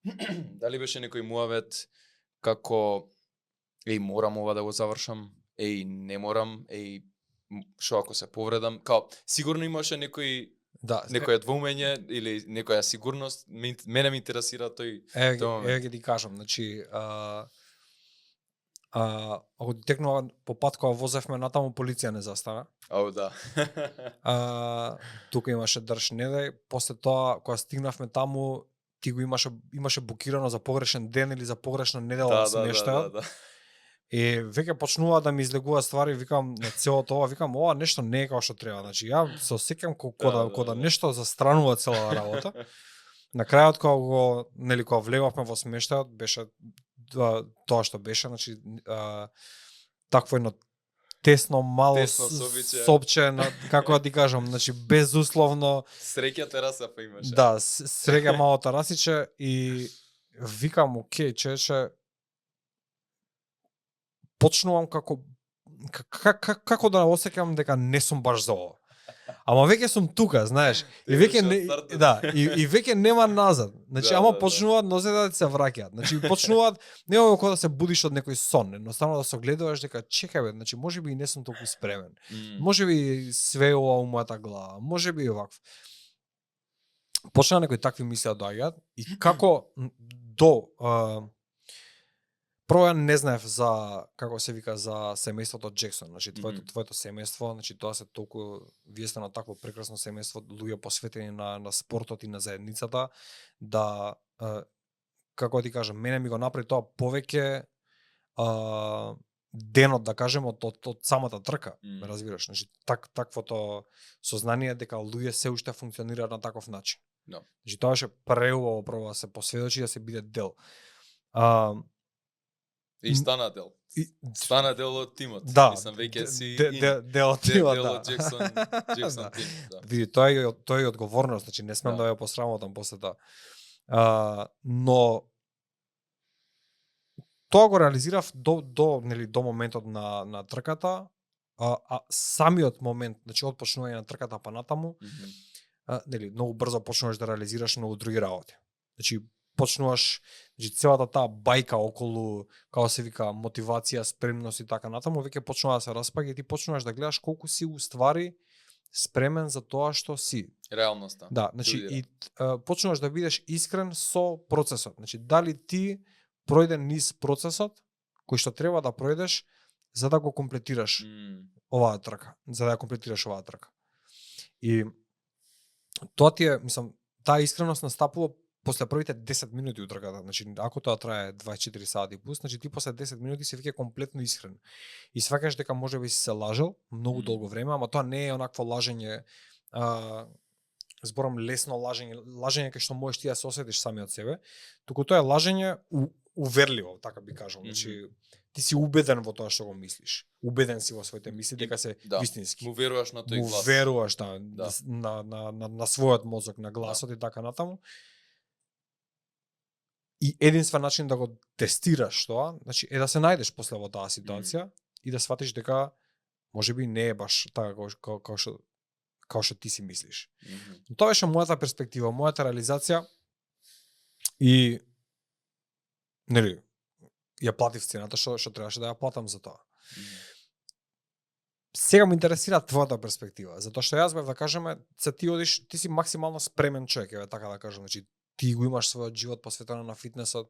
некој муабет како морам ова да го завршам, не морам, што ако се повредам, као сигурно имаше некоја двоумење или некоја сигурност, мене ме интересира тој момент. Еве ќе ти кажам, значи ако ти текнува по пат кога возевме натаму, полиција не застана. Да. Тука имаше држ не дај, после тоа кога стигнавме таму, ти го имаше блокирано за погрешен ден или за погрешна недела смештајот. Да. И веќе почнува да ми излегува ствари, викам на целото ова, викам ова нешто не е како што треба. Значи ја се осеќам кога нешто застранува целата работа. На крајот кога влегавме во смештајот, беше тоа што беше, значи такво едно тесно мало сопче, како да ти кажам, значи безусловно среќа тераса па имаше. Да, среќа мало терасиче и викам окей, чече, почнувам како да осеќам дека не сум баш за ова. Ама веќе сум тука, знаеш. И веќе и веќе нема назад. Значи почнуваат нозете да се враќаат. Значи почнуваат не како да се будиш од некој сон, едноставно да се огледуваш дека чекај бе, значи можеби и не сум толку спремен. Можеби све ова у мојата глава, можеби и вакво. Почнаа некои такви мисли да доаѓаат и како прво ја не знаев за, како се вика, за семејството Джексон, значи твоето семејство, значи тоа се толку, вие сте на такво прекрасно семејство, луѓе посветени на спортот и на заедницата, да, како ти кажам, мене ми го направи тоа повеќе денот, да кажем, од самата трка, ме разбираш, значи таквото сознание дека луѓе се уште функционираат на таков начин. Значи тоа беше преубаво прво да се посведочи, да се биде дел. И стана дел. Стана дел од тимот. Да. Мислам, веќе си дел од тимот, дел од Джексон тим. Да. Види, тоа е одговорност, значи не смем да ја посрамотам после тоа. Но тоа го реализирав до моментот на трката, а самиот момент, значи од почнување на трката па натаму, многу брзо почнуваш да реализираш многу други работи. Значи почнуваш, значи целата таа бајка околу, како се вика, мотивација, спремност и така натаму, веќе почнува да се распаѓа и ти почнуваш да гледаш колку си уствари спремен за тоа што си. Реалноста. Да, значи и почнуваш да бидеш искрен со процесот. Значи дали ти пројде низ процесот кој што треба да пројдеш за да го комплетираш оваа трка, за да ја комплетираш оваа трка. И тоа ти е, мислам, таа искреност настапува после првите 10 минути утрката. Значи, ако тоа трае 24 сати плюс, значи ти после 10 минути си веќе комплетно искрен. И сваќаш дека можеби си се лажал многу долго време, ама тоа не е онакво лажење, зборам лесно лажење кај што можеш ти да се осетиш сами од себе, туку тоа е лажење уверливо, така би кажал. Значи, ти си убеден во тоа што го мислиш. Убеден си во своите мисли дека се вистински. Му веруваш на тој глас. Му веруваш на својот мозок, на гласот и така натаму. И единствен начин да го тестираш тоа, значи е да се најдеш после во таа ситуација и да сватиш дека можеби не е баш така како што ти си мислиш. Тоа беше мојата перспектива, мојата реализација и нели ја платив цената што требаше да ја платам за тоа. Сега ме интересира твојата перспектива, затоа што јас бев да кажеме, ти одиш, ти си максимално спремен човек, еве така да кажам, значи ти го имаш својот живот посветен на фитнесот,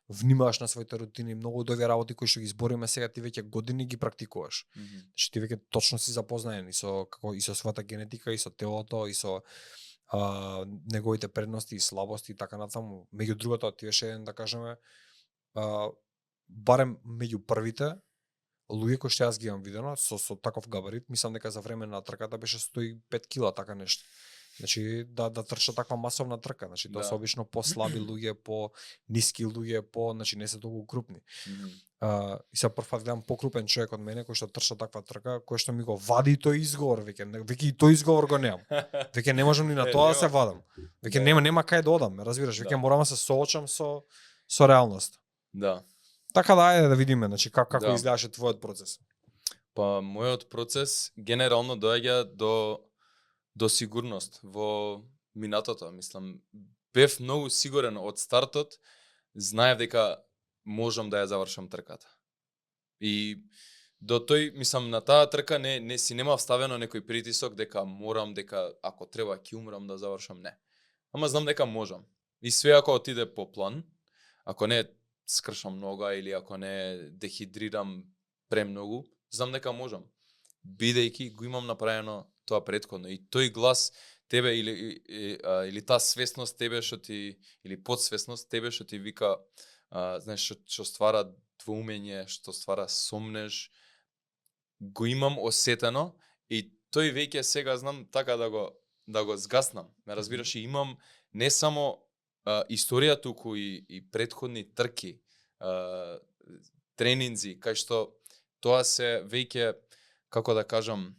внимаваш на своите рутини, многу од овие работи кои што ги збориме сега ти веќе години ги практикуваш. Значи ти веќе точно си запознаен и со својата генетика, и со телото, и со неговите предности и слабости и така натаму. Меѓу другото, ти беше еден, да кажеме, барем меѓу првите луѓе кои што јас ги имам видено со таков габарит, мислам дека за време на трката беше 105 кила, така нешто. Значи да трча таква масовна трка, значи тоа се обично послаби луѓе, по ниски луѓе, значи не се толку крупни. И се прв пат гледам покрупен човек од мене кој што трча таква трка, кој што ми го вади тој изговор, веќе и тој изговор го немам. Веќе не можам ни на тоа да се вадам. Веќе нема кај да одам, разбираш, веќе морам да се соочам со реалноста. Да. Така да ајде да видиме, значи како изгледаше твојот процес. Па мојот процес генерално доаѓа до сигурност во минатото, мислам, бев многу сигурен од стартот, знаев дека можам да ја завршам трката. И до тој, мислам, на таа трка не си нема вставено некој притисок дека морам, дека ако треба ќе умрам да завршам, не. Ама знам дека можам. И све ако отиде по план, ако не скршам нога или ако не дехидрирам премногу, знам дека можам. Бидејќи го имам направено тоа претходно и тој глас тебе или таа свесност тебе што ти или подсвесност тебе што ти вика, знаеш, што ствара двоумење, што ствара сомнеж, го имам осетено и тој веќе сега знам така да го згаснам. Ме разбираш, и имам не само историја, туку и претходни трки, тренинзи, кај што тоа се веќе, како да кажам,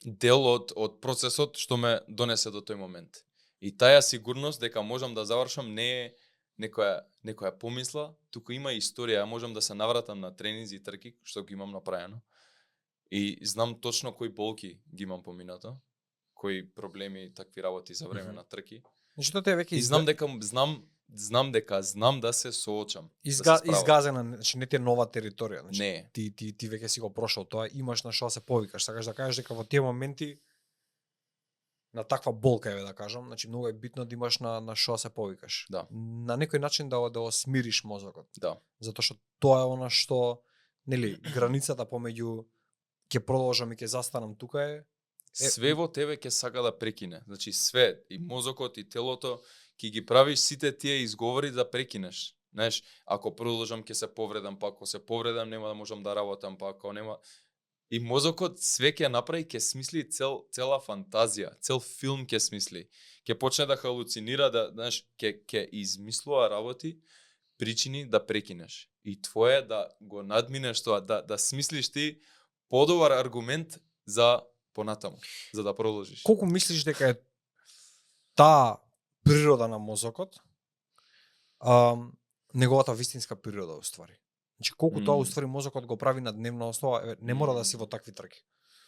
дел од процесот што ме донесе до тој момент. И таа сигурност дека можам да завршам не е некоја помисла, туку има историја, можам да се навратам на тренинзи и трки што ги имам направено. И знам точно кои болки ги имам поминато, кои проблеми, такви работи за време на трки. Значи тоа те веќе знам дека знам да се соочам. Изгазена, значи не ти е нова територија, значи не. Ти веќе си го прошол тоа, имаш на што се повикаш, сакаш да кажеш дека во тие моменти на таква болка, еве да кажам, значи многу е битно да имаш на што се повикаш. Да. На некој начин да смириш мозокот. Да. Затоа што тоа е она што, нели, границата помеѓу ќе продолжам и ќе застанам тука е све во тебе ќе сака да прекине. Значи све, и мозокот и телото, ќе ги правиш сите тие изговори да прекинеш. Знаеш, ако продолжам ќе се повредам, па ако се повредам нема да можам да работам, па ако нема. И мозокот све ќе направи, ќе смисли цела фантазија, цел филм ќе смисли. Ќе почне да халуцинира, да, знаеш, ќе измислува работи, причини да прекинеш. И твое да го надминеш тоа, да смислиш ти подобар аргумент за понатаму, за да продолжиш. Колку мислиш дека е таа природа на мозокот, неговата вистинска природа уствари? Значи колку тоа уствари мозокот го прави на дневна основа, не мора да си во такви трки.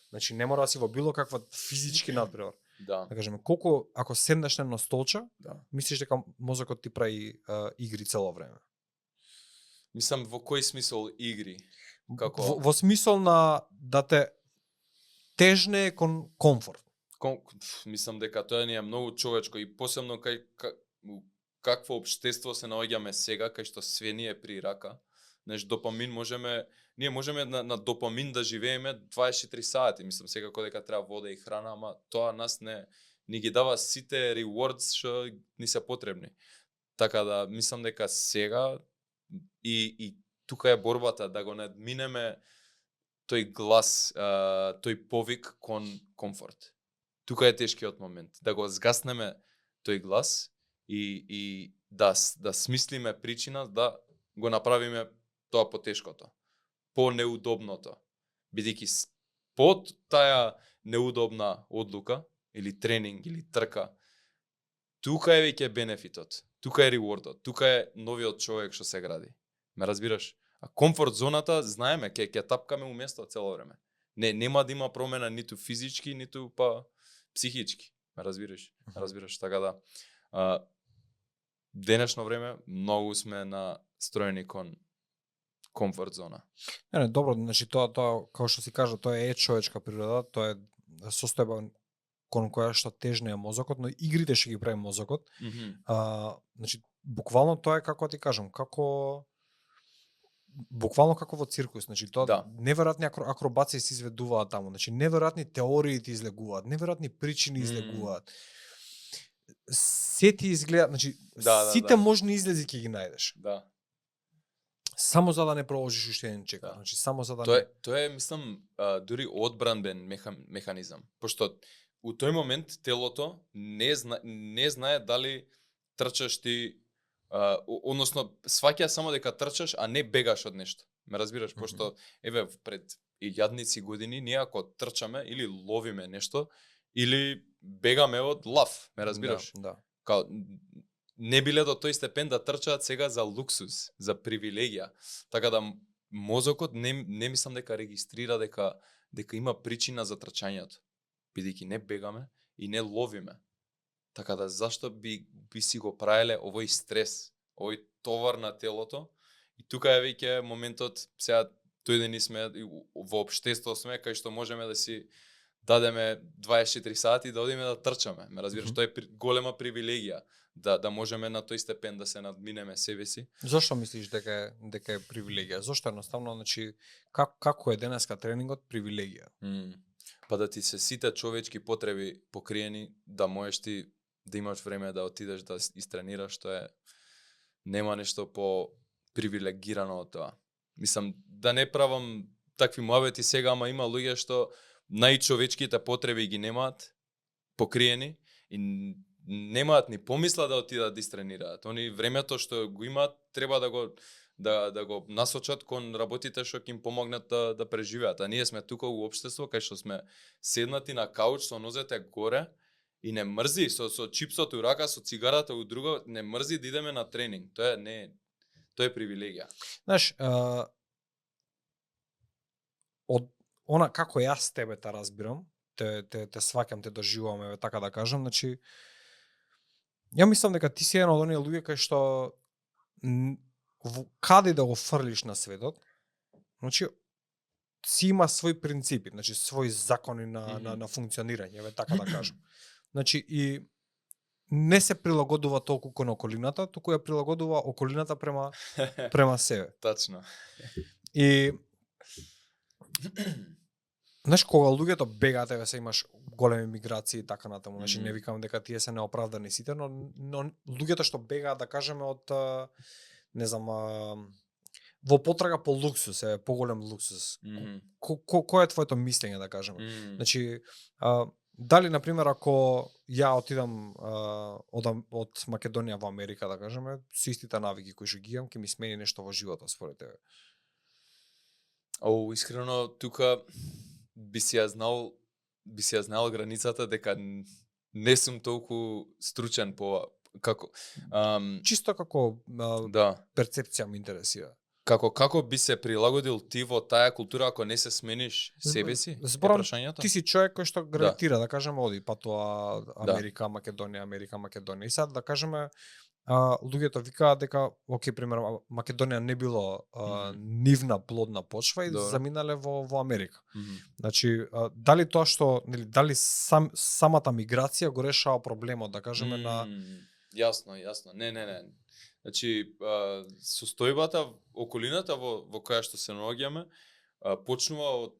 Значи не мора да си во било каква физички надпревар. Да. Да кажеме, колку ако седнеш на столче, мислиш дека мозокот ти прави игри цело време? Мислам, во кој смисол игри? Како? Во смисол на да те тежне кон комфорт. Мислам дека тоа не е многу човечко и посебно какво општество се наоѓаме сега, кај што све ни е при рака. Знаеш, допамин ние можеме на допамин да живееме 24 сати. Мислам секако дека треба вода и храна, ама тоа нас ни ги дава сите rewards што ни се потребни. Така да мислам дека сега и тука е борбата да го надминеме тој глас, тој повик кон комфорт. Тука е тешкиот момент, да го згаснеме тој глас и да смислиме причина да го направиме тоа потешкото, по-неудобното. Бидејќи под таа неудобна одлука или тренинг или трка, тука е веќе бенефитот, тука е ревордот, тука е новиот човек што се гради. Ме разбираш? А комфорт зоната знаеме ќе тапкаме уместо цело време. Нема да има промена ниту физички, ниту па психички. Ме разбираш? Разбираш, така да денешно време многу сме настроени кон комфорт зона. Не, добро, значи тоа како што си кажа, тоа е човечка природа, тоа е состојба кон која што тежне е мозокот, но игрите што ги прави мозокот. Значи буквално тоа е како ти кажам, буквално како во циркус, значи тоа неверојатни акробации се изведуваат таму, значи неверојатни теории ти излегуваат, неверојатни причини излегуваат. Се ти изгледа, значи сите можни излези ќе ги најдеш. Да. Само за да не проложиш уште еден чек, значи само за да Тоа е мислам дури одбранбен механизам, пошто у тој момент телото не знае дали трчаш ти односно сваќа само дека трчаш, а не бегаш од нешто. Ме разбираш, пошто еве пред јадници години ние ако трчаме или ловиме нешто или бегаме од лав, ме разбираш? Да. Као не биле до тој степен да трчаат сега за луксус, за привилегија. Така да мозокот не мислам дека регистрира дека има причина за трчањето. Бидејќи не бегаме и не ловиме. Така да зашто би си го правеле овој стрес, овој товар на телото? И тука е веќе моментот, сега тој ден сме во општество сме кај што можеме да си дадеме 24 сати да одиме да трчаме. Ме разбираш, тоа е голема привилегија да можеме на тој степен да се надминеме себе си. Зошто мислиш дека е привилегија? Зошто едноставно, значи како е денеска тренингот привилегија? Па да ти се сите човечки потреби покриени, да можеш ти да имаш време да отидеш да истренираш, тоа нема нешто по привилегирано од тоа. Мислам да не правам такви муабети сега, ама има луѓе што најчовечките потреби ги немаат покриени и немаат ни помисла да отидат да истренираат. Они времето што го имаат треба да го насочат кон работите што ќе им помогнат да преживеат. А ние сме тука во општество кај што сме седнати на кауч со нозете горе и не мрзи со чипсот у рака, со цигарата у друга, не мрзи да идеме на тренинг. Тоа е привилегија. Знаеш, од она како јас тебе те разбирам, те сваќам, те доживувам, еве така да кажам, значи ја мислам дека ти си еден од оние луѓе кај што каде да го фрлиш на светот, значи си има свои принципи, значи свои закони на функционирање, еве така да кажам. Значи и не се прилагодува толку кон околината, туку ја прилагодува околината према себе. Тачно. И знаеш, кога луѓето бегаат, еве се имаш големи миграции и така натаму, значи не викам дека тие се неоправдани сите, но луѓето што бегаат, да кажеме, од не знам, во потрага по луксус, поголем луксус. Кој е твоето мислење, да кажеме? Значи, дали, например, ако ја отидам од Македонија во Америка, да кажеме, со истите навики кои што ги имам, ќе ми смени нешто во животот според тебе? Искрено, тука би си ја знал границата дека не сум толку стручен по како чисто како перцепција ме интересира. Како би се прилагодил ти во таа култура ако не се смениш себе си? Зборам, ти си човек кој што гравитира, да кажеме, оди патува Америка, Македонија. И сега да кажеме, луѓето викаат дека, пример, Македонија не било нивна плодна почва и заминале во Америка. Значи, дали тоа што, дали самата миграција го решава проблемот, да кажеме, на... Јасно. Не. Значи, состојбата, околината во која што се наоѓаме, почнува од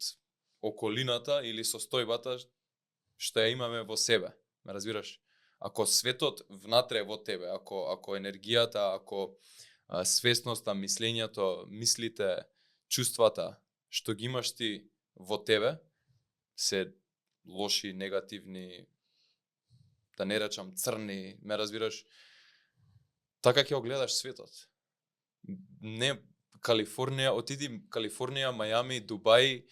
околината или состојбата што ја имаме во себе. Ме разбираш? Ако светот внатре во тебе, ако енергијата, ако свесноста, мислењето, мислите, чувствата што ги имаш ти во тебе се лоши, негативни, да не речам црни, ме разбираш? Така ќе огледаш светот. Не Калифорнија, отиди Калифорнија, Мајами, Дубај,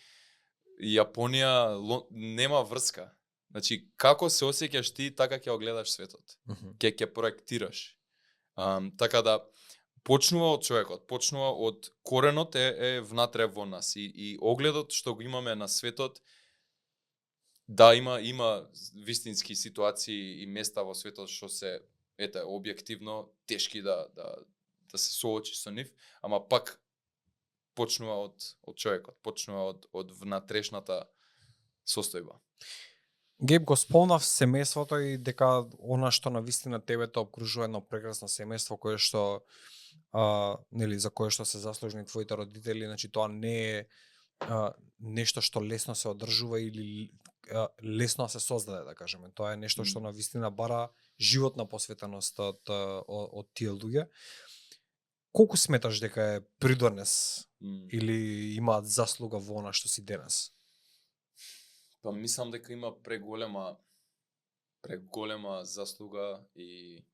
Јапонија, нема врска. Значи, како се осеќаш ти, така ќе огледаш светот. Ќе проектираш. Така да, почнува од човекот, почнува од коренот е внатре во нас и огледот што го имаме на светот, да има вистински ситуации и места во светот што се објективно тешки да се соочи со нив, ама пак почнува од човекот, почнува од внатрешната состојба. Геб, го спомнав семејството и дека она што навистина тебе те обкружува едно прекрасно семејство кое што нели за кое што се заслужни твоите родители, значи тоа не е нешто што лесно се одржува или лесно се создаде, да кажеме. Тоа е нешто што навистина бара животна посветеност од тие луѓе. Колку сметаш дека е придонес или имаат заслуга во она што си денес? Па мислам дека има преголема заслуга и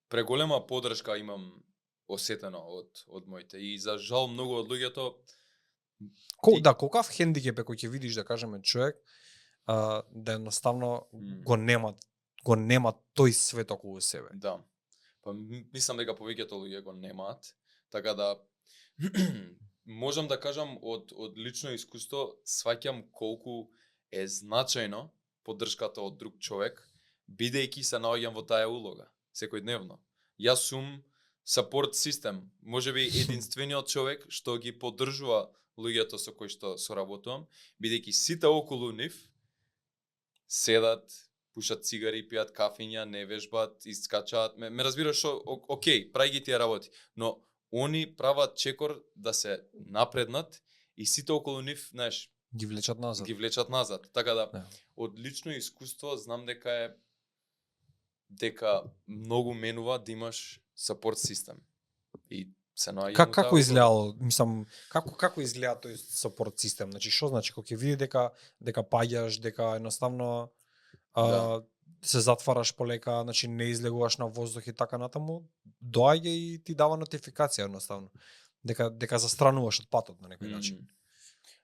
преголема поддршка имам осетено од моите. И за жал многу од луѓето колкав хендикеп е кој ќе видиш, да кажеме, човек да едноставно го нема тој свет околу себе. Да. Па мислам дека повеќето луѓе го немаат, така да можам да кажам од лично искуство сваќам колку е значајно поддршката од друг човек, бидејќи се наоѓам во таа улога секојдневно. Јас сум support систем, можеби единствениот човек што ги поддржува луѓето со кои што соработувам, бидејќи сите околу нив седат, пушат цигари, пијат кафиња, не вежбат, искачаат. Ме разбираш што, окей, прај ги тие работи, но они прават чекор да се напреднат и сите околу нив, знаеш, ги влечат назад. Така да, од лично искуство знам дека многу менува да имаш support систем. И се наоѓам како изгледало, мислам, како изгледа тој support систем? Значи, што значи кога ќе види дека паѓаш, дека едноставно се затвараш полека, значи не излегуваш на воздух и така натаму, доаѓа и ти дава нотификација едноставно дека застрануваш од патот на некој начин.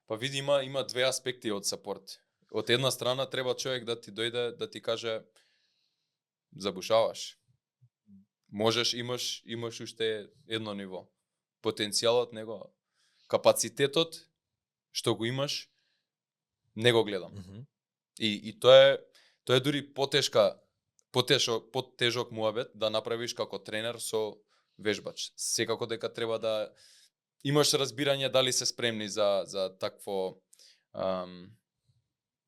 Па види, има две аспекти од сапорт. Од една страна треба човек да ти дојде да ти каже забушаваш. Можеш, имаш уште едно ниво. Потенцијалот него, капацитетот што го имаш, не го гледам. И тоа е дури потежок муабет да направиш како тренер со вежбач. Секако дека треба да имаш разбирање дали се спремни за такво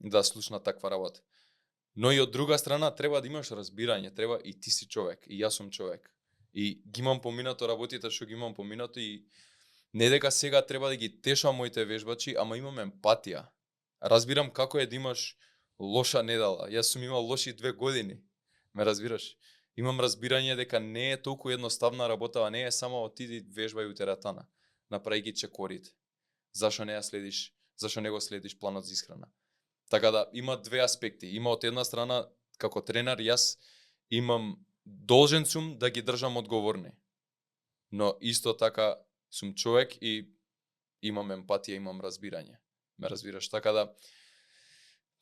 да слушна таква работа. Но и од друга страна треба да имаш разбирање, треба и ти си човек, и јас сум човек. И ги имам поминато работите што ги имам поминато и не дека сега треба да ги тешам моите вежбачи, ама имам емпатија. Разбирам како е да имаш лоша недела. Јас сум имал лоши 2 години. Ме разбираш? Имам разбирање дека не е толку едноставна работа, не е само отиди вежбај у тератана. Направи ги чекорите. Зашо не го следиш планот за исхрана? Така да, има две аспекти. Има од една страна, како тренер, јас должен сум да ги држам одговорни. Но исто така сум човек и имам емпатија, имам разбирање. Ме разбираш? Така да,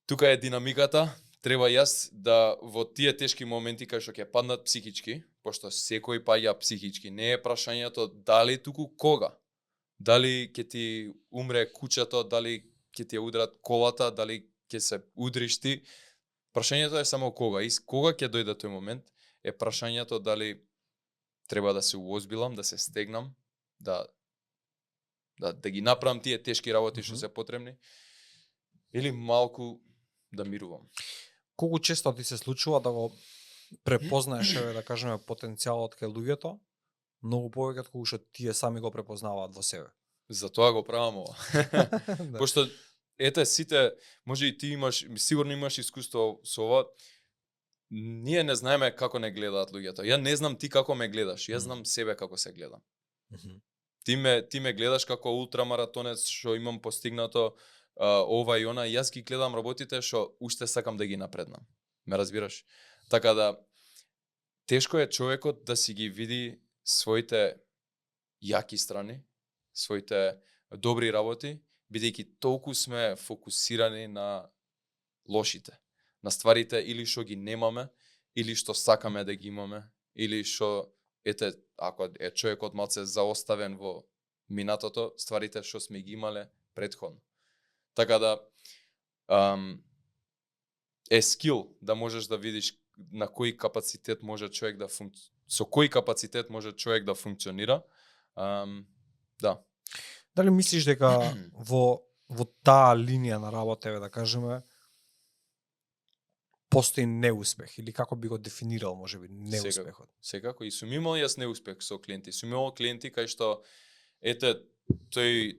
тука е динамиката. Треба јас да во тие тешки моменти кај што ќе паднат психички, пошто секој паѓа психички, не е прашањето дали туку кога. Дали ќе ти умре куќето, дали ќе ти ја удрат колата, дали ќе се удриш ти. Прашањето е само кога. И кога ќе дојде тој момент е прашањето дали треба да се уозбилам, да се стегнам, да ги направам тие тешки работи што се потребни, или малку да мирувам. Колку често ти се случува да го препознаеш, да кажеме, потенцијалот кај луѓето многу повеќе од кога што тие сами го препознаваат во себе. Затоа го правам ова. Да. Пошто ете сите, може и ти имаш, сигурно имаш искуство со ова. Ние не знаеме како не гледаат луѓето. Ја не знам ти како ме гледаш, јас знам себе како се гледам. Ти ме гледаш како ултрамаратонец што имам постигнато ова и она, јас ги гледам работите што уште сакам да ги напреднам. Ме разбираш? Така да тешко е човекот да си ги види своите јаки страни, своите добри работи, бидејќи толку сме фокусирани на лошите, на стварите или што ги немаме, или што сакаме да ги имаме, или што ете ако е човекот малце заоставен во минатото, стварите што сме ги имале претходно. Така да е скил да можеш да видиш на кој капацитет може човек да со кој капацитет може човек да функционира. Да. Дали мислиш дека во таа линија на работа, да кажеме, постои неуспех или како би го дефинирал можеби неуспехот? Секако и сум имал јас неуспех со клиенти. Сум имал клиенти кај што ете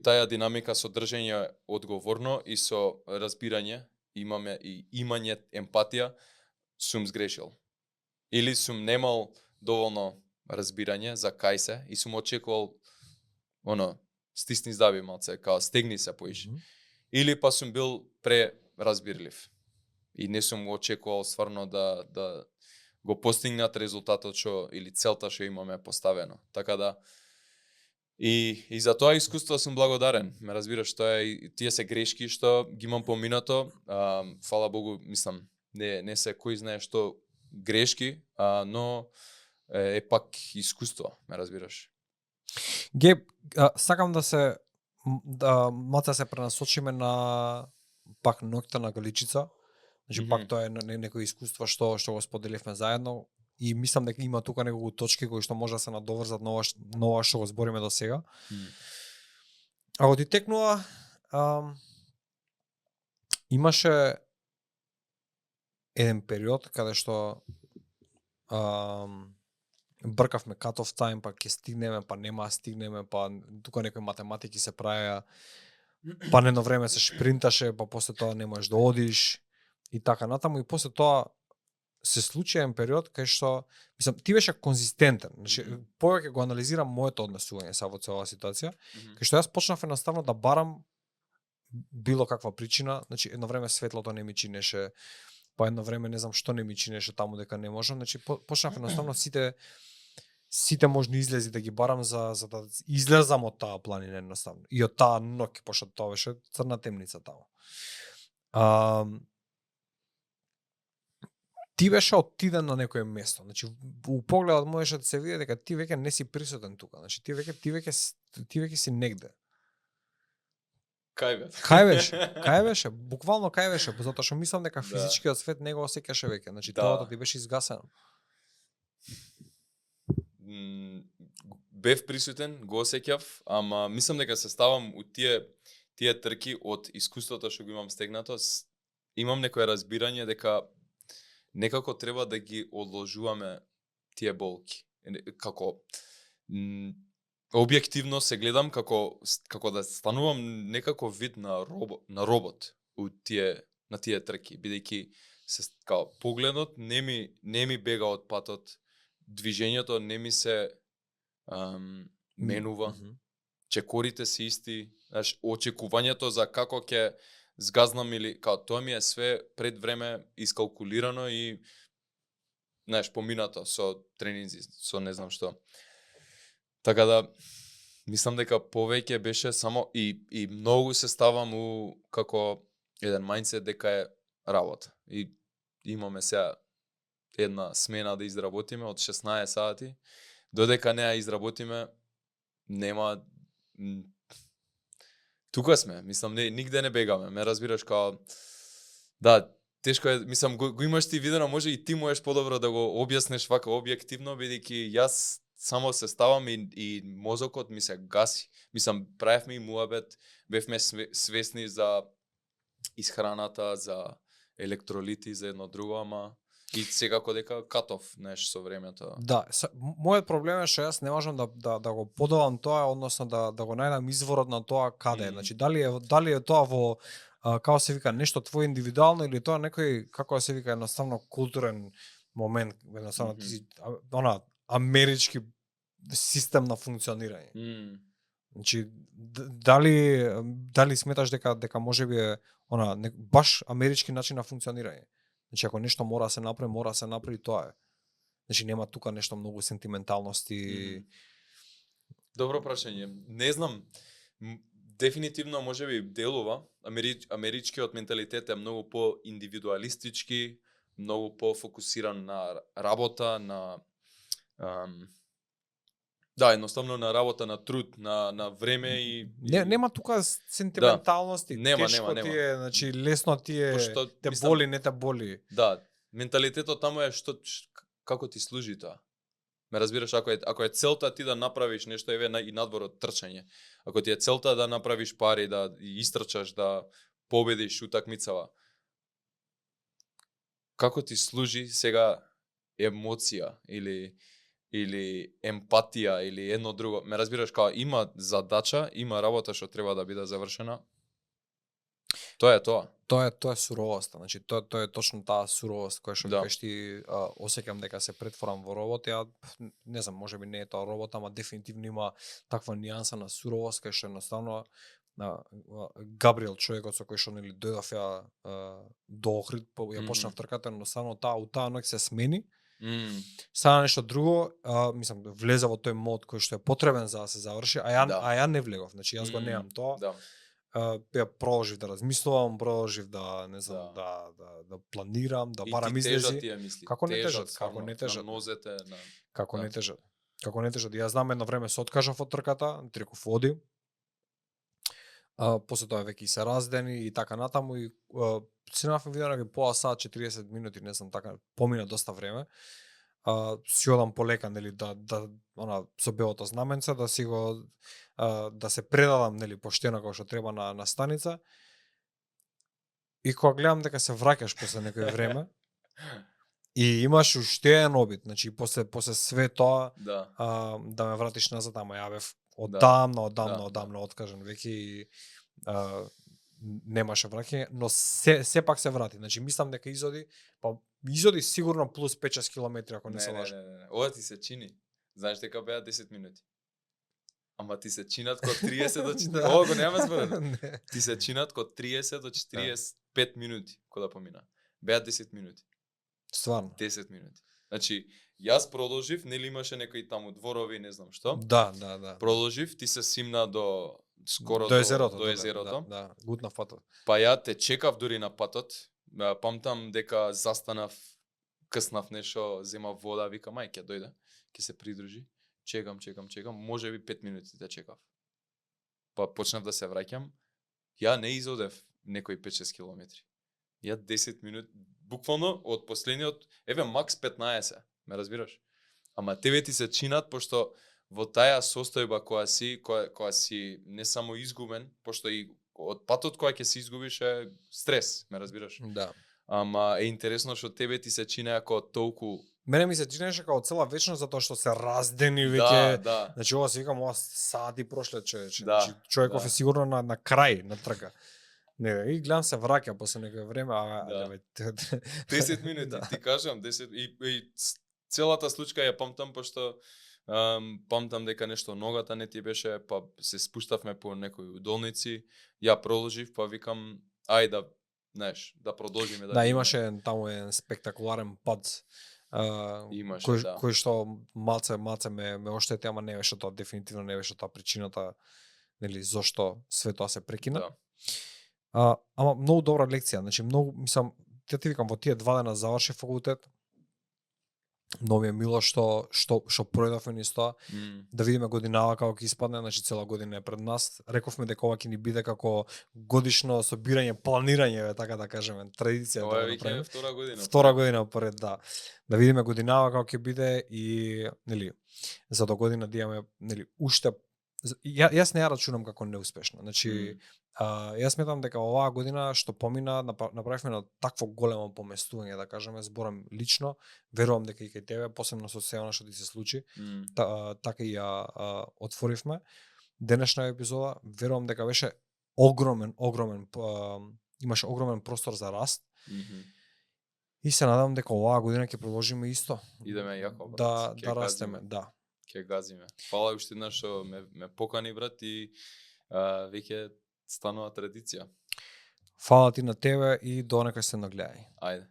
таа динамика со држење одговорно и со разбирање, имање емпатија, сум сгрешил. Или сум немал доволно разбирање за кај се и сум очекувал стисни здаби малце, као стегни се поише. Или па сум бил преразбирлив. И не сум очекувал стварно да го постигнат резултатот што или целта што имаме поставено. Така да и за тоа искуство сум благодарен. Ме разбираш, тоа е тие се грешки што ги имам поминато. Фала Богу, мислам, не се кој знае што грешки, но е пак искуство, ме разбираш. Геб, сакам да малце се пренасочиме на пак ноќта на Галичица. Значи пак тоа е некој искуство што го споделивме заедно и мислам дека има тука неколку точки кои што може да се надоврзат на ова што го збориме до сега. Ако ти текнува имаше еден период каде што бркавме cut-off time, па ќе стигнеме, па нема да стигнеме, па тука некои математики се правеа, па едно време се шпринташе, па после тоа не можеш да одиш и така натаму и после тоа се случи еден период кај што мислам ти беше конзистентен. Значи повеќе го анализирам моето однесување со целава ситуација, кај што јас почнав едноставно да барам било каква причина, значи едно време светлото не ми чинеше, па едно време не знам што не ми чинеше таму дека не можам, значи почнав едноставно сите можни излези да ги барам за да излезам од таа планина едноставно. И од таа ноќ, пошто тоа беше црна темница таму. Ти беше оттиден на некое место. Значи у погледот можеше да се види дека ти веќе не си присутен тука. Значи ти веќе си негде. Кај беше? Буквално кај беше, затоа што мислам дека физичкиот свет не го осеќаше веќе. Значи телото ти беше изгасено. Бев присутен, го осеќав, ама мислам дека се ставам у тие трки од искуството што го имам стегнато, имам некое разбирање дека некако треба да ги одложуваме тие болки. Како објективно се гледам како да станувам некако вид на робот на тие трки, бидејќи као погледот не ми бега од патот, движењето не ми се менува, чекорите се исти, знаеш, очекувањето за како ќе згазнам или као тоа ми е све пред време искалкулирано и знаеш поминато со тренинзи, со не знам што. Така да мислам дека повеќе беше само и многу се ставам у како еден мајндсет дека е работа. И имаме сега една смена да изработиме од 16 сати. Додека не ја изработиме, нема тука сме, мислам нигде не бегаме. Ме разбираш као да, тешко е, мислам го имаш ти видено, може и ти можеш подобро да го објасниш вака објективно, бидејќи јас само се ставам и мозокот ми се гаси. Мислам правевме и муабет, бевме свесни за исхраната, за електролити, за едно друго, ама И секако дека катов, со времето. Да, мојот проблем е што јас не можам да го подолам тоа, односно да го најдам изворот на тоа каде е. Значи дали е тоа во како се вика нешто твое индивидуално или тоа некој како се вика едноставно културен момент, едноставно амерички систем на функционирање. Значи дали сметаш дека можеби е баш амерички начин на функционирање. Значи ако нешто мора да се направи тоа е. Значи нема тука нешто многу сентименталности. Добро прашање. Не знам. Дефинитивно можеби делува. Америчкиот менталитет е многу по-индивидуалистички, многу по-фокусиран на работа, на едноставно на работа, на труд, на време и нема тука сентименталности. Нема. Ти е, значи лесно ти е, те боли, не те боли. Да, менталитетот таму е како ти служи тоа. Ме разбираш, ако е целта ти да направиш нешто и надвор од трчање. Ако ти е целта да направиш пари, да истрчаш, да победиш утакмицава. Како ти служи сега емоција или емпатија или едно друго. Ме разбираш, има задача, има работа што треба да биде завршена. Тоа е тоа. Тоа е суровоста, значи тоа е точно таа суровост која што кажеш ти, осеќам дека се претворам во робот. Ја не знам, можеби не е тоа робот, ама дефинитивно има таква нијанса на суровост која што едноставно Габриел, човекот со кој што нели дојдов до Охрид, ја почнав трката, едноставно таа ноќ се смени. Стана нешто друго, мислам, влезе во тој мод кој што е потребен за да се заврши, а ја не влегов, значи јас го немам тоа. Ја продолжив да размислувам, продолжив да не знам, да планирам, да барам излези. Како не тежат, како не тежат. На нозете, како не тежат. Како не тежат. Јас знам едно време се откажав од трката, реков оди. После тоа веќе се раздени и така натаму и снимавме видео на пола сат 40 минути, не знам, така помина доста време. Си одам полека, нели, да со белото знаменце да си го да се предадам, нели, поштено како што треба на станица. И кога гледам дека се враќаш после некој време и имаш уште еден обид, значи после све тоа да ме вратиш назад, ама ја бев одамна откажан веќе и немаше враќање, но сепак се врати. Значи мислам дека изоди сигурно плюс 5-6 километри ако не се лажам. Не. Ова ти се чини. Знаеш дека беа 10 минути. Ама ти се чинат ко 30 до 40. Ова го нема зборено. Ти се чинат ко 30 до 45 минути кога да помина. Беа 10 минути. Стварно. 10 минути. Значи јас продолжив, нели имаше некои таму дворови, не знам што. Да. Продолжив, ти се симна до скоро до езерото. Да, гутна патот. Па ја те чекав дури на патот. Памтам дека застанав, къснав нешто, земав вода, викам ај ќе дојде, ќе се придружи. Чекам, можеби 5 минути те чекав. Па почнав да се враќам. Ја не изодев некои 5-6 километри. Ја 10 минути, буквално од последниот, макс 15, ме разбираш? Ама тебе ти се чинат, пошто во таја состојба која си не само изгубен, пошто и од патот која ќе се изгубиш е стрес, ме разбираш? Да. Ама е интересно што тебе ти се чини како толку. Мене ми се чинеше како цела вечност затоа што се раздени веќе. Да. Значи ова се викам, ова сати прошле човече. Да, значи човеков е сигурно на крај на трка. Не, и гледам се враќа после некој време, 10 минути, ти кажам, 10 и целата случка ја памтам, пошто памтам дека нешто ногата не ти беше, па се спуштавме по некои удолници, ја продолжив, па викам ај да продолжиме да имаше таму еден спектакуларен пад кој што малце ме оштети, ама не беше тоа, дефинитивно не беше тоа причината, нели, зошто све тоа се прекина. Ама многу добра лекција, значи многу, мислам, ти викам, во тие 2 дена завршив факултет. Многу ми е мило што пројдовме низ тоа, да видиме годинава како ќе испадне, значи цела година е пред нас. Рековме дека ова ќе ни биде како годишно собирање, планирање, така да кажеме, традиција. Ова е веќе втора година. Втора година пред, да. Да видиме годинава како ќе биде и, нели, за до година да имаме, нели, уште јас не ја рачунам како неуспешно. Значи Јас сметам дека оваа година што помина направивме на такво големо поместување, да кажеме, зборам лично, верувам дека и кај тебе, посебно со се она што ти се случи, така и ја отворивме. Денешна епизода, верувам дека беше огромен, имаше огромен простор за раст. И се надам дека оваа година ќе продолжиме исто. Идеме јако, брат. брат. Да растеме, да. Ќе газиме. Фала уште еднаш што ме покани, брат, и веќе станува традиција. Фала ти на тебе и до некој се нагледај. Ајде.